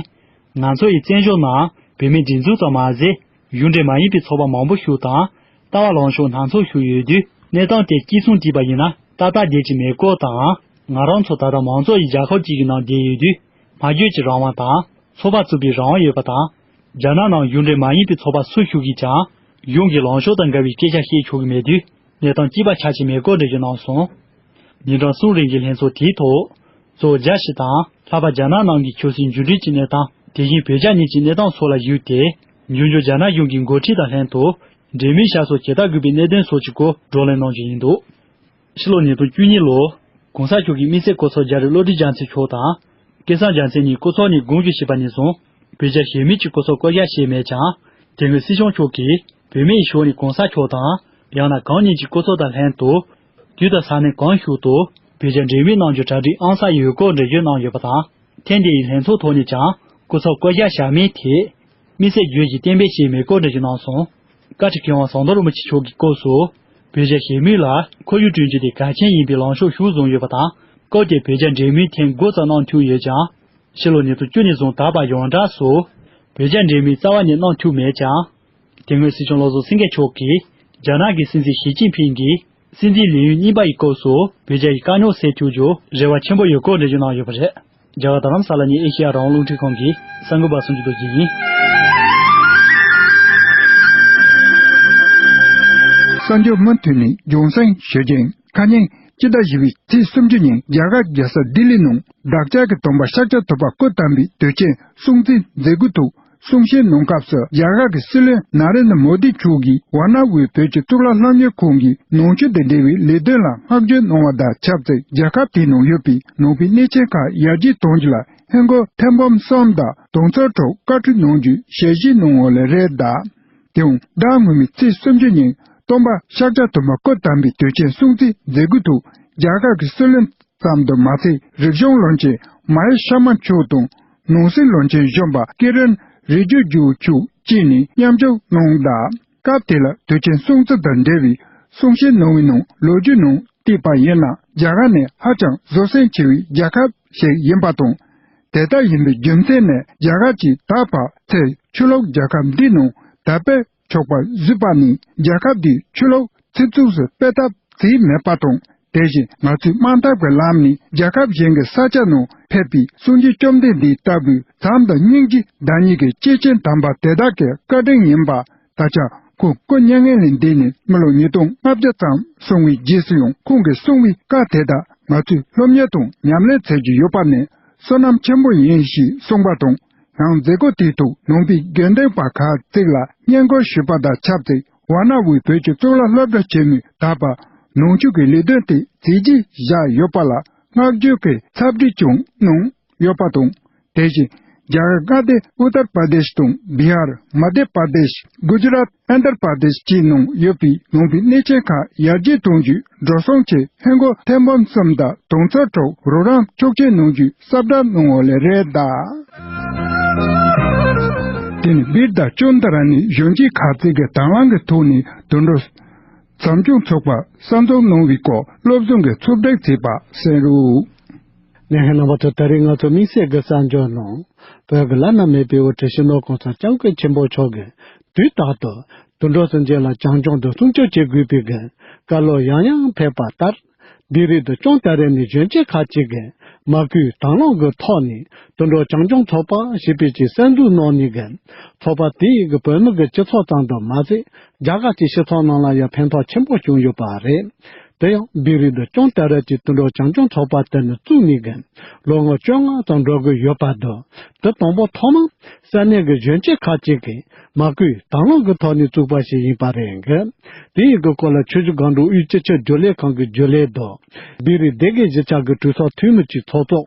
ང་ཚོ་ཡི་བཙན་བྱོལ་ནང་བོད་མིའི་སྒྲིག་འཛུགས་ཙམ་མ་ཟད། གཞུང་འབྲེལ་མ་ཡིན་པའི་ཚོགས་པ་མང་པོ་ཞིག་དང་། ལྟ་བ་ལངས་ཕྱོགས་སྣ་ཚོགས་ཞིག་ཡོད་དུས། གནས་སྟངས་དེ་གཅིག་མཚུངས་བྲིས་པ་ཡིན་ན་ཏག་ཏག་བསྡད་ཀྱི་མེད་སྐོར་དང་། ང་རང་ཚོ་ད་ལྟ་མང་ཚོགས་ཡི་རྒྱལ་ཁབ་ཅིག་གི་ནང་བསྡད་ཡོད་དུས། སྨྲ་བརྗོད་ཀྱི་རང་དབང་དང་། ཚོགས་པ་བཙུགས་པའི་རང་དབང་ཡོད་པ་དང་། རྒྱ་ནག་ནང་གཞུང་འབྲེལ་མ་ཡིན་པའི་ཚོགས་པ་སུ་ཞིག་གིས་ཀྱང་། གཞུང་གི་ལངས་ཕྱོགས་དང་འགལ་བའི་སྐད་ཆ་བཤད་ཆོག་གི་མེད་དུས། གནས་སྟངས་གཅིག་པ་ཆགས་ཀྱི་མེད་སྐོར་འགྲེལ་བརྗོད་གནང་སོང་། ཉིན་གྲངས་གསུམ་རིང་གི་ལྷན་ཚོགས་དེའི་ཐོག་གཙོ་བོ་རྒྱ་ཞིག་དང་། ལྷག་པར་རྒྱ་ནག་ནང་གི་ཆབ་སྲིད་འགྱུར་འགྲོས་ཀྱི་གནས་སྟངས། དེ་བཞིན་བོད་རྒྱ་གཉིས་ཀྱི་གནས་སྟངས་སོགས་ལ་གཞིགས་ཏེ། འབྱུང་འགྱུར་རྒྱ་ནག་གཞུང་གི་འགོ་ཁྲིད་དང་ལྷན་དུ། འབྲེལ་མོལ་བྱ་སོགས་བྱེད་ཐབས་དགོས་པའི་གནད་དོན་སོགས་ཀྱི་སྐོར་བགྲོ་གླེང་གནང་རྒྱུ་ཡིན་འདུག་ཕྱི་ལོ་ཉིས་སྟོང་བཅུ་གཉིས་ལོར། ྋགོང་ས་མཆོག་གིས་དམིགས་བསལ་སྐུ་ཚབ་རྒྱ་རི་བློ་གྲོས་རྒྱལ་མཚན་མཆོག་དང་། སྐལ་བཟང་རྒྱལ་མཚན་གཉིས་སྐུ་ཚབ་ནས་དགོངས་ཞུ་བྱས་པ་ནས་བཟུང་། བོད་རྒྱ་ཞི་མོལ་གྱི་སྐུ་ཚབ་བསྐོ་གཞག་བྱས་མེད་ཀྱང་། དེ་སྔོན་སྲིད་སྐྱོང་མཆོག་གིས་བོད་མིའི་ཕྱོགས་ནས་ྋགོང་ས་མཆོག་དང་། ཡང་ན་གང་ཉིད་ཀྱི་སྐུ་ཚབ་དང་ལྷན་དུ། དུས་དང་ས་གནས་གང་ཞིག་ཏུ། བོད་རྒྱ་འབྲེལ་མོལ་གནང་རྒྱུ་གྲ་སྒྲིག་ཨང་གསར་ཡོད་སྐོར་འགྲེལ་བརྗོད་གནང་ཡོད་པ་དང་། ཐེངས་འདིའི་ལྷན་ཚོགས་ཐོག་ནས་ཀྱང་། སྐུ་ཚབ་བསྐོ་གཞག་བྱ་མིན་ཐད། དམིགས་བསལ་བརྗོད་ཀྱིས་གཏན་འབེབས་བྱས་མེད་སྐོར་འགྲེལ་བརྗོད་གནང་སོང་། བཀའ་ཁྲི་མཁས་དབང་ཟམ་གདོང་རིན་པོ་ཆེ་མཆོག་གི་སྐབས་སུ། བོད་རྒྱ་ཞི་མོལ་ལ་ཁོར་ཡུག་བསྐྲུན་རྒྱུ་དེ་གལ་ཆེན་ཡིན་པའི་ལངས་ཕྱོགས་ཤུགས་བཟུང་ཡོད་པ་དང་། སྐབས་དེར་བོད་རྒྱ་འབྲེལ་མོལ་ཐེངས་དགུ་ཙམ་གནང་ཐུབ་ཡོད་ཀྱང་། ཕྱི་ལོ་ཉིས་སྟོང་བཅུ་གཉིས་ཙམ་ད་བར་ཡོངས་གྲགས་སུ་བོད་རྒྱ་འབྲེལ་མོལ་རྩ་བ་ནས་གནང་ཐུབ་མེད་ཀྱང་། དེ་སྔོན་སྲིད་སྐྱོང་བློ་བཟང་སེང་གེ་མཆོག་གིས་རྒྱ་ནག་གི་སྲིད་འཛིན་ཞི་ཅིན་ཕིང་གི་སྲིད་འཛིན་ལས་ཡུན་གཉིས་པ་ཡི་སྐབས་སུ་བོད་རྒྱ་ཡི་དཀའ་རྙོག་སེལ་ཐུབ་རྒྱུར་རེ་བ་ཆེན་པོ་ཡོད་སྐོར་འགྲེལ་བརྗོད་གནང་ཡོད་པ་རེད། རྒྱ་གར་རྡ་རམ་ས་ལ་ནས་ཨེ་ཤེ་ཡ་རང་དབང་རླུང་འཕྲིན་ཁང་གི་གསར་འགོད་པ་སུམ་ཅུ་རྡོ་རྗེ་ཡིན། གསར་འགྱུར་མུ་མཐུད་ནས་རྒྱུན་སྲིང་ཞུ་རྒྱུ་ཡིན། ཁ་ཉིན་སྤྱི་ཟླ་བཞི་པའི་ཚེས་སུམ་ཅུ་ཉིན་རྒྱ་གར་རྒྱལ་ས་ལྡི་ལི་ནང་བདག་ཅག་གི་སྟོན་པ་ཤཱཀྱ་ཐུབ་པ་སྐུ་བལྟམས་པའི་དུས་ཆེན་སྲུང་བརྩི་མཛད་སྒོའི་ཐོག་གསུང་བཤད་གནང་སྐབས་སུ། རྒྱ་གར་གྱི་སྲིད་བློན་ནཱ་རེན་དྲ་མོ་དི་མཆོག་གིས་ཝཱ་ཎ་ཝུའི་བོད་ཀྱི་གཙུག་ལག་སློབ་གཉེར་ཁང་གི་ནང་ཆོས་དང་འབྲེལ་བའི་ལས་དོན་ལ་བསྔགས་བརྗོད་གནང་བ་དང་ཆབས་ཅིག་རྒྱལ་ཁབ་དེའི་ནང་ཡོད་པའི་ནང་པའི་གནས་ཆེན་ཁག་ཡར་རྒྱས་གཏོང་རྒྱུ་ལ་ཧིན་སྒོར་ཐེར་འབུམ་གསུམ་དང་དུང་ཕྱུར་དྲུག་བཀའ་འཁྲོལ་གནང་རྒྱུའི་ཞལ་བཞེས་གནང་བ་ལ་རེད་གདའ། དེའང་ཟླ་སྔོན་མའི་ཚེས་སུམ་ཅུ་ཉིན་སྟོན་པ་ཤཱཀྱ་ཐུབ་པ་སྐུ་བལྟམས་པའི་དུས་ཆེན་སྲུང་བརྩི་མཛད་སྒོའི་ཐོག་རྒྱ་གར་གྱི་སྲིད་བློན་ཙམ་དུ་མ་ཟད། རིག་གཞུང་བློན་ཆེན་མ་ཧེ་ཤར་མ་མཆོག་དང་ནང་སྲིད་བློན་ཆེན་གཞོན་པ་ཀི་རན་རི་ཇི་ཇུ་མཆོག་བཅས་ནས་མཉམ་ཞུགས་གནང་གདའ། སྐབས་དེ་ལ་དུས་ཆེན་སྲུང་བརྩི་དང་འབྲེལ་བའི་གསུང་བཤད་གནང་བའི་ནང་ལོ་རྒྱུས་ནང་བལྟས་པ་ཡིན་ན། རྒྱ་གར་ནི་ཧ་ཅང་བཟོད་བསྲན་ཆེ་བའི་རྒྱལ་ཁབ་ཞིག་ཡིན་པ་དང་། དེ་ལྟར་ཡིན་པའི་རྒྱུ་མཚན་ནི། རྒྱ་གར་གྱིས་ད་བར་ཚེ་ཆུ་ལོག་རྒྱལ་ཁབ་འདིའི་ནང་དར་སྤེལ་ཆོག་པར་བཟོས་པ་ནི། རྒྱལ་ཁབ་འདིའི་ཆུ་ལོག་ཚིག་རྩུབ་སུ་སྤེལ་ཐབས་བྱས་མེད་པ་དང་། དེ་བཞིན་ང་ཚོས་དམག་འཐབ་ཀྱི་ལམ་ནས་རྒྱལ་ཁབ་གཞན་གྱི་ས་ཆ་ནང་ཕེབས་པའི་སངས་རྒྱས་བཅོམ་ལྡན་འདས་ལྟ་བུའི་བྱམས་དང་སྙིང་རྗེ་བདག་ཉིད་ཀྱི་སྐྱེས་ཆེན་དམ་པ་དེ་དག་གི་བཀའ་དྲིན་ཡིན་པ། ད་ཆ་ཁོང་སྐུ་མྱ་ངན་ལས་འདས་ནས་མི་ལོ་ཉིས་སྟོང་ལྔ་བརྒྱ་ཙམ་སོང་བའི་རྗེས་སུ་ཡང་ཁོང་གིས་གསུངས་པའི་བཀའ་དེ་དག་ང་ཚོས་སློབ་གཉེར་དང་ཉམས་ལེན་བྱེད་ཀྱི་ཡོད་པ་ནི་བསོད་ནམས་ཆེན་པོ་ཡིན་ཞེས་གསུངས་པ་དང་། ཡང་མཛད་སྒོ་དེའི་ཐོག་ནང་པའི་དགེ་འདུན་པ་ཁག་ཅིག་ལ་བསྙེན་བཀུར་ཞུས་པ་དང་ཆབས་ཅིག་ཝཱ་ཎ་ཝུའི་བོད་ཀྱི་གཙུག་ལག་སློབ་གྲྭ་ཆེན་མོའི་ད་བར་ནང་ཆོས་ཀྱི་ལས་དོན་དེ་མཛད་རྗེས་བཞག་ཡོད་པ་ལ་བསྔགས་བརྗོད་ཀྱི་ཚབ་འདྲི་ཀྱང་གནང་ཡོད་པ་དང་། དེ་བཞིན་རྒྱ་གར་མངའ་སྡེ་ཨུ་ཏར་པར་དེཤ་དང་བི་ཧར། མ་དྷྱ་པར་དེཤ། གུ་ཇི་རཱཏ། ཨན་དྷར་པར་དེཤ་བཅས་ནང་ཡོད་པའི་ནང་པའི་གནས་ཆེན་ཁག་ཡར་རྒྱས་གཏོང་རྒྱུའི་འགྲོ་སོང་ཆེད་ཧིན་སྒོར་ཐེར་འབུམ་གསུམ་དང་དུང་ཕྱུར་དྲུག་རོགས་རམ་ཆོག་མཆན་གནང་རྒྱུའི་ཟབ་བསྒྲགས་གནང་བ་ལས་རེད་གདའ། དེ་ནི་བིར་དང་ཅོན་ཏ་ར་ནི་གཞོན་སྐྱེས་ཁག་ཅིག་གིས་དང་བླངས་ཀྱི་ཐོག་ནས་དུད་འགྲོ་བྱམས་སྐྱོང་ཚོགས་པ་གསར་འཛུགས་གནང་བའི་སྐོར་སློབ་སྦྱོང་གི་ཚོགས་སྒྲིག་བྱས་པ་གསན་རོགས། ལྷན་རྒྱས་རྣམ་པ་ཚོ། ད་རེས་ང་ཚོ་དམིགས་བསལ་གྱི་གསར་འགྱུར་ནང་། བོད་ཀྱི་བླ་ན་མེད་པའི་དབུ་ཁྲིད་སྤྱི་ནོར་གོང་ས་སྐྱབས་མགོན་ཆེན་པོ་མཆོག་གིས་དུས་རྟག་ཏུ་དུད་འགྲོ་སེམས་ཅན་ལ་བྱམས་སྐྱོང་དང་སྲུང་སྐྱོབ་བྱེད་དགོས་པའི་གི་བཀའ་སློབ་ཡང་ཡང་ཕེབས་པ་ལྟར། བི་རི་དང་ཅོན་ཏ་ར་ནི་གཞོན་སྐྱེས་ཁག་ཅིག་གིས་མ་བསྐུལ་དང་བླངས་ཀྱི་ཐོག་ནས་དུད་འགྲོ་བྱམས་སྐྱོང་ཚོགས་པ་ཞེས་པའི་ཅིག་གསར་འཛུགས་གནང་ནས་གི་ཚོགས་པ་དེའི་གི་བོད་མི་གི་སྤྱི་ཚོགས་ཙམ་དུ་མ་ཟད། རྒྱ་གར་གྱི་སྤྱི་ཚོགས་ནང་ལ་ཡང་ཕན་ཐོགས་ཆེན་པོ་བྱུང་ཡོད་པ་རེད། དེ་ཡང་བི་རི་དང་ཅོན་ཏ་ར་གྱིས་དུད་འགྲོ་བྱམས་སྐྱོང་ཚོགས་པ་དེ་ནི་བཙུགས་ནས་གི་ལོ་ངོ་བཅོ་ལྔ་ཙམ་འགྲོ་གི་ཡོད་པ་དང་། དེ་དང་པོ་ཐོག་མར་ས་གནས་ཀྱི་གཞོན་སྐྱེས་ཁག་ཅིག་གིས་མ་བསྐུལ་དང་བླངས་ཀྱི་ཐོག་ནས་བཙུགས་པ་ཞིག་ཡིན་པ་རེད་གི། དེ་ཡི་གི་སྐོར་ལ་ཆུ་བཞི་སྒང་དྲུག་དབུས་སྤྱི་ཁྱབ་རྒྱུན་ལས་ཁང་གི་རྒྱུན་ལས་དང་། བི་རི་སྡེ་དགེ་གཞིས་ཆགས་ཀྱི་གྲོས་ཚོགས་འཐུས་མི་གཅིག་ཚོགས་གཙོ་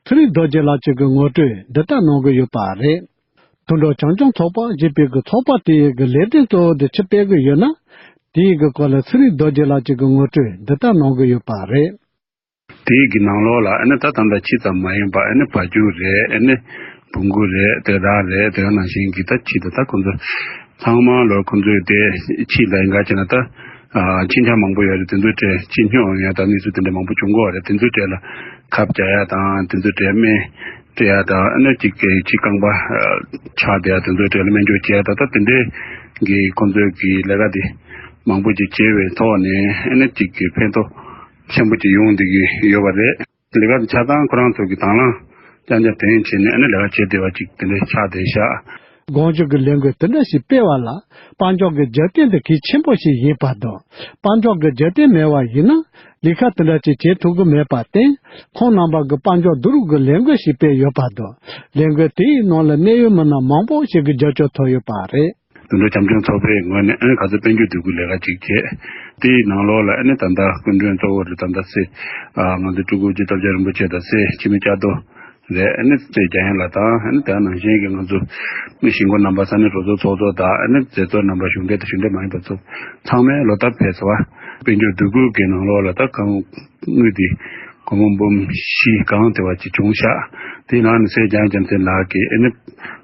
ཚེ་རིང་རྡོ་རྗེ་ལགས་ཀྱིས་གི་ངོ་སྤྲོད་འདི་ལྟར་གནང་གི་ཡོད་པ་རེད། དུད་འགྲོ་བྱམས་སྐྱོང་ཚོགས་པ་ཞེས་པའི་གི་ཚོགས་པ་དེ་ཡི་གི་ལས་དོན་གཙོ་བོ་དེ་ཅི་སྤེལ་གི་ཡོད་ན། དེ་ཡི་གི་སྐོར་ལ་ཚེ་རིང་རྡོ་རྗེ་ལགས་ཀྱིས་གི་ངོ་སྤྲོད་འདི་ལྟར་གནང་གི་ཡོད་པ་རེད། དེ་ཡི་གི་ནང་ལོགས་ལ་ཨ་ནི་ད་ད་ལྟ་ཕྱི་ཙམ་མ་ཡིན་པ་ཨ་ནི་བ་ཕྱུགས་རེད། ཨ་ནི་བོང་གུ་རེད། དེ་ར་རེད། དེ་ག་ནང་བཞིན་གྱི་ད་ཕྱི་ད་ད་ཁོང་ཚོ་ཚང་མ་ལོར་ཁོང་ཚོས་དེ་ཕྱི་ལ་ཡིན་ག་བྱས་ན་ད་ཨ་ཕྱི་འཁྱམ་མང་པོ་ཡོད་རེད། དེ་ཚོ་དེ་ཕྱི་སྨྱོ་ཡོང་ཡ་ད་གནས་ཚུལ་དེ་འདྲ་མང་པོ་བྱུང་གི་ཡོད་རེད། དེ་ཚོའི་གྲས་ལ་ཁབ་རྒྱག་ཡ་དང་། དེ་ཚོའི་གྲས་སྨན་སྤྲད་ཡ་དང་། ཨ་ནི་གཅིག་གི་ཕྱི་རྐང་པ་ཆག་བསྡད་ཡ་དེ་ཚོའི་གྲས་ལ་སྨན་བཅོས་བྱེད་ཡ་ད་ད་དེ་འདྲའི་གི་ཁོང་ཚོའི་གི་ལས་ཀ་དེ་མང་པོ་ཅིག་བྱས་པའི་ཐོག་ནས་ཨ་ནི་གཅིག་གི་ཕན་ཐོགས་ཆེན་པོ་ཅིག་ཡོང་བསྡད་ཀྱི་ཡོད་པ་རེད། ལས་ཀ་དེ་ཆ་ཚང་ཁོ་རང་ཚོ་གི་དང་བླངས་རྐྱང་རྐྱང་དེ་བྱས་ནས་ཨ་ནི་ལས་ཀ་བྱེད་བསྡད་པ་ཅིག་དེ་འདྲའི་ཆགས་བསྡད་ཤག་དགོངས་ཞུ་གི་ལས་འགུལ་དེ་འདྲ་ཞིག་སྤེལ་བ་ལ་དཔལ་འབྱོར་གྱི་རྒྱབ་རྟེན་དེ་གལ་ཆེན་པོ་ཞིག་ཡིན་པ་དང་། དཔལ་འབྱོར་གྱི་རྒྱབ་རྟེན་མེད་པ་ཡིན་ན། ལས་ཀ་དེ་འདྲ་ཅིག་བྱེད་ཐུབ་ཀྱི་མེད་པར་བརྟེན། ཁོང་རྣམ་པ་གིས་དཔལ་འབྱོར་བསྡུ་རུབ་ཀྱི་ལས་འགུལ་ཞིག་སྤེལ་ཡོད་པ་དང་། ལས་འགུལ་དེའི་ནང་ལ་གནད་ཡོད་མི་སྣ་མང་པོ་ཞིག་གིས་རྒྱབ་སྐྱོར་ཐོབ་ཡོད་པ་རེད། དུད་འགྲོ་བྱམས་སྐྱོང་ཚོགས་པའི་ངོས་ནས་ཨ་ནི་ག་ཚོད་དཔལ་འབྱོར་བསྡུ་རུབ་ལས་ཀ་ཅིག་བྱས། དེའི་ནང་ལོགས་ལ་ཨ་ནི་ད་ལྟ་སྐུ་མགྲོན་གཙོ་བོ་རེད། ད་ལྟ་སྲས་ཨ་ང་ཚོ་སྤྲུལ་སྐུ་རྗེ་ཐབས་ཆེན་རིན་པོ་ཆེ་དང་སྲས་འཆི་མེད་ལྕགས་རྡོ་རེད། ཨ་ནི་སྲས་རྒྱ་ཡན་ལགས་དང་། ཨ་ནི་དེ་ནང་བཞིན་གྱི་ང་ཚོ་ཞིང་འགོ་རྣམ་པ། ས་གནས་གྲོས་ཚོགས་ཚོགས་གཙོ་དང་། ཨ་ནི་མཛད་གཙོ་རྣམ་པ། གཞུང་འབྲེལ་དང་གཞུང་འབྲེལ་མ་ཡིན་པ་ཚོ་ཚང་མས་ལོ་ལྟར་ཕེབས་སོང་བ། དཔལ་འབྱོར་བསྡུ་རུབ་ཀྱི་ནང་ལོགས་ལ་ད་གང་དངུལ་དེ་སྒོར་མོ་འབུམ་བཞི་གང་དེ་བ་ཅིག་བྱུང་ཤག་དེའི་ནང་ནས་སྲས་འཇམ་དབྱངས་རྒྱལ་མཚན་ལགས་ཀྱིས་ཨ་ནི་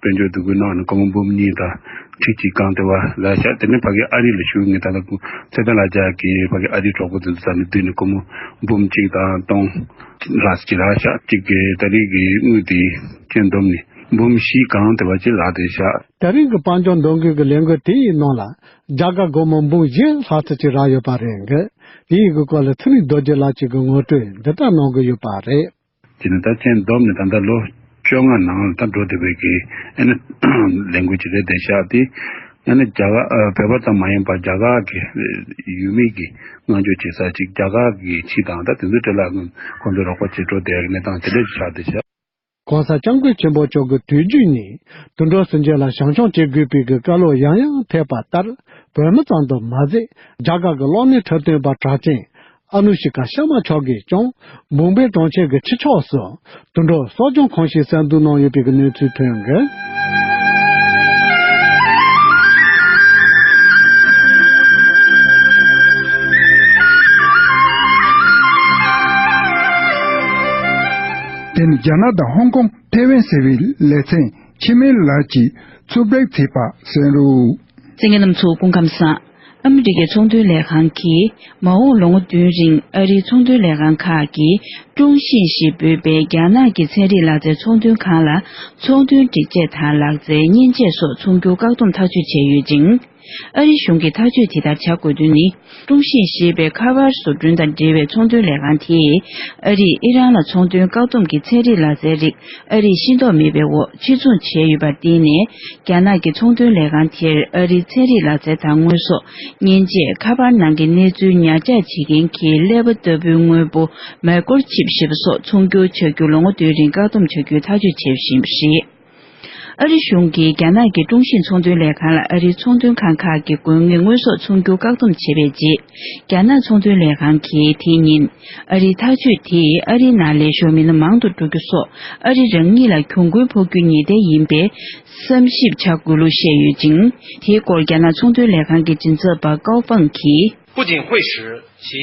དཔལ་འབྱོར་བསྡུ་རུབ་ནང་ནས་སྒོར་མོ་འབུམ་གཉིས་དང་ ཁྲི་གཅིག་གང་དེ་བ་ལ་ཤག་དེ་ནས་ཕ་གི་ཨ་རི་ལ་བཞུགས་ངེས་ད་ལ་ཚེ་བརྟན་ལ་རྒྱ་གི་ཕ་གི་ཨ་རི་གྲོགས་པོ་དེ་ཚོ་ས་ནས་བསྡུས་ནས་སྒོར་མོ་འབུམ་གཅིག་དང་སྟོང་ལ་གཅིག་ལ་ཤག་གཅིག་གི་ད་རིག་གི་དངུལ་དེ་ཁྱོན་བསྡོམས་ནས་འབུམ་བཞི་གང་དེ་བ་གཅིག་ལ་དེ་ཤག་དེ་རིང་གི་དཔལ་འབྱོར་མདུན་སྐྱོད་ཀྱི་ལས་འགུལ་དེའི་ནང་ལ་རྒྱ་གར་སྒོར་མོ་འབུམ་བཞི་ལྷག་ཙམ་ཅིག་རག་ཡོད་པ་རེད་འགི། དེའི་གི་སྐོར་ལ་ཚེ་རིང་རྡོ་རྗེ་ལགས་ཀྱིས་གི་ངོ་སྤྲོད་འདི་ལྟར་གནང་གི་ཡོད་པ་རེད། དེ་ནི་ད་ཅན་བསྡོམས་ནས་ད་ལྟ་ལོ་བཅོ་ལྔ་ནང་ལ་ད་འགྲོ་བསྡད་པའི་གི་ཨེ་ནི་ལས་འགུལ་ཅིག་རེད་དེ་ཤག་དེ་ཨེ་ནི་རྒྱ་གར་ཨ་བོད་པ་ཙམ་མ་ཡིན་པར་རྒྱ་གར་གི་ཡུལ་མི་གི་སྔོན་འཇོག་བྱེད་ས་ཅིག་རྒྱ་གར་གི་ཕྱི་དང་ད་དེ་ཚོའི་གྲས་ལ་ཁོང་ཚོས་རོགས་པ་བྱེད་འགྲོ་བསྡད་ཡག་གི་གནས་སྟངས་དེ་འདྲ་ཅིག་ཆགས་བསྡད་ཤག་གོང་ས་སྐྱབས་མགོན་ཆེན་པོ་མཆོག་གི་དུས་རྒྱུན་ནས་དུད་འགྲོ་སུན་འབྱིན་ལ་བྱང་ཆུབ་བྱེད་དགོས་པའི་གི་བཀའ་སློབ་ཡང་ཡང་ཐེབས་པ་ལྟར་བོད་མི་ཙམ་དུ་མ་ཟད་རྒྱ་གར་གི་གློག་བརྙན་འཁྲབ་སྟོན་པ་གྲགས་ཅན་ཨ་ནུ་ཤི་ཀ་ཤར་མ་མཆོག་གིས་ཀྱང་མུམ་བེ་གྲོང་ཁྱེར་གྱི་ཕྱི་ཕྱོགས་སུ་དུད་འགྲོ་གསོ་སྦྱོང་ཁང་ཞིག་གསར་འཛུགས་གནང་ཡོད་པའི་གནས་ཚུལ་ཐོན་ཡོད། དེ་ནི་རྒྱ་ནག་དང་ཧོང་ཀོང་ཐེ་ཝན་ཟེར་བའི་ལེ་ཚན་ཆི་མེན་ལགས་ཀྱིས་ཚུར་སྦྲགས་བྱས་པ་གསན་རོགས། གསན་མཁན་རྣམ་ཚོ་སྐུ་ཁམས་བཟང་། ཨ་མི་རི་ཀའི་ཚོང་དོན་ལས་ཁང་གིས་མ་འོངས་ལོ་ངོ་བདུན་རིང་ཨ་རིའི་ཚོང་དོན་ལས་ཁང་ཁག་གིས་ཀྲུང་ཤིན་ཞེས་འབོད་པའི་རྒྱ་ནག་གི་ཚན་རིག་ལག་རྩལ་ཚོང་དོན་ཁང་ལ་ཚོང་དོན་སྒྲིག་ཆས་དང་ལག་རྩལ་མཉེན་ཆས་སོགས་ཚོང་སྒྱུར་བཀག་སྡོམ་ཐག་གཅོད་བྱས་ཡོད་ཅིང་། ཨ་རི་གཞུང་གིས་ཐག་གཅོད་དེ་ལྟར་བྱ་དགོས་དོན་ནི། ཀྲུང་ཤིན་ཞེས་པའི་ཁ་པར་བཟོ་སྐྲུན་དང་འབྲེལ་བའི་ཚོང་དོན་ལས་ཁང་དེས་ཨ་རིས་ཨི་རན་ལ་ཚོང་དོན་བཀག་སྡོམ་གྱི་ཚན་རིག་ལག་རྩལ་རིགས་ཨ་རིས་ཤེས་རྟོགས་མེད་པའི་འོག་ཕྱིར་ཚོང་བྱས་ཡོད་པར་བརྟེན་ནས། རྒྱ་ནག་གི་ཚོང་དོན་ལས་ཁང་དེར་ཨ་རིའི་ཚན་རིག་ལག་རྩལ་དང་དངོས་ཟོག་མཉེན་ཆས། ཁ་པར་ནང་གི་གནས་ཚུལ་ཉར་འཇོག་བྱེད་མཁན་གྱི་ཀླད་པ་ལྟ་བུའི་དངོས་པོ་མའི་ཀོར་ཆིབ་ཞེས་པ་སོགས་ཚོང་སྒྱུར་བྱ་རྒྱུ་ལོ་ངོ་བདུན་རིང་བཀག་སྡོམ་བྱ་རྒྱུའི་ཐག་གཅོད་བྱས་པ་ཞིག་ཡིན་པ་རེད། ཨ་རི་གཞུང་གིས་རྒྱ་ནག་གི་ཀྲུང་ཤིན་ཚོང་དོན་ལས་ཁང་ལ་ཨ་རིའི་ཚོང་དོན་ཁང་ཁག་གི་དགོས་ངེས་དངོས་ཟོག་ཚོང་སྒྱུར་བཀག་སྡོམ་བྱས་པའི་རྗེས། རྒྱ་ནག་ཚོང་དོན་ལས་ཁང་གིས་དེ་ཉིན་ཨ་རིའི་ཐག་གཅོད་དེས་ཨ་རིའི་ནང་ལས་ཞོར་མི་སྣ་མང་དུ་འགྲོ་རྒྱུ་སོགས་ཨ་རི་རང་ཉིད་ལ་གྱོང་གུན་ཕོག་རྒྱུ་ཉེན་བརྡ་ཡིན་པས་བསམ་ཞིབ་བྱ་དགོས་ལུགས་བཤད་ཡོད་ཅིང་། དེའི་སྐོར་རྒྱ་ནག་ཚོང་དོན་ལས་ཁང་གི་མགྲིན་ཚབ་པ་ཀའོ་ཧྥང་གིས། 不仅会使其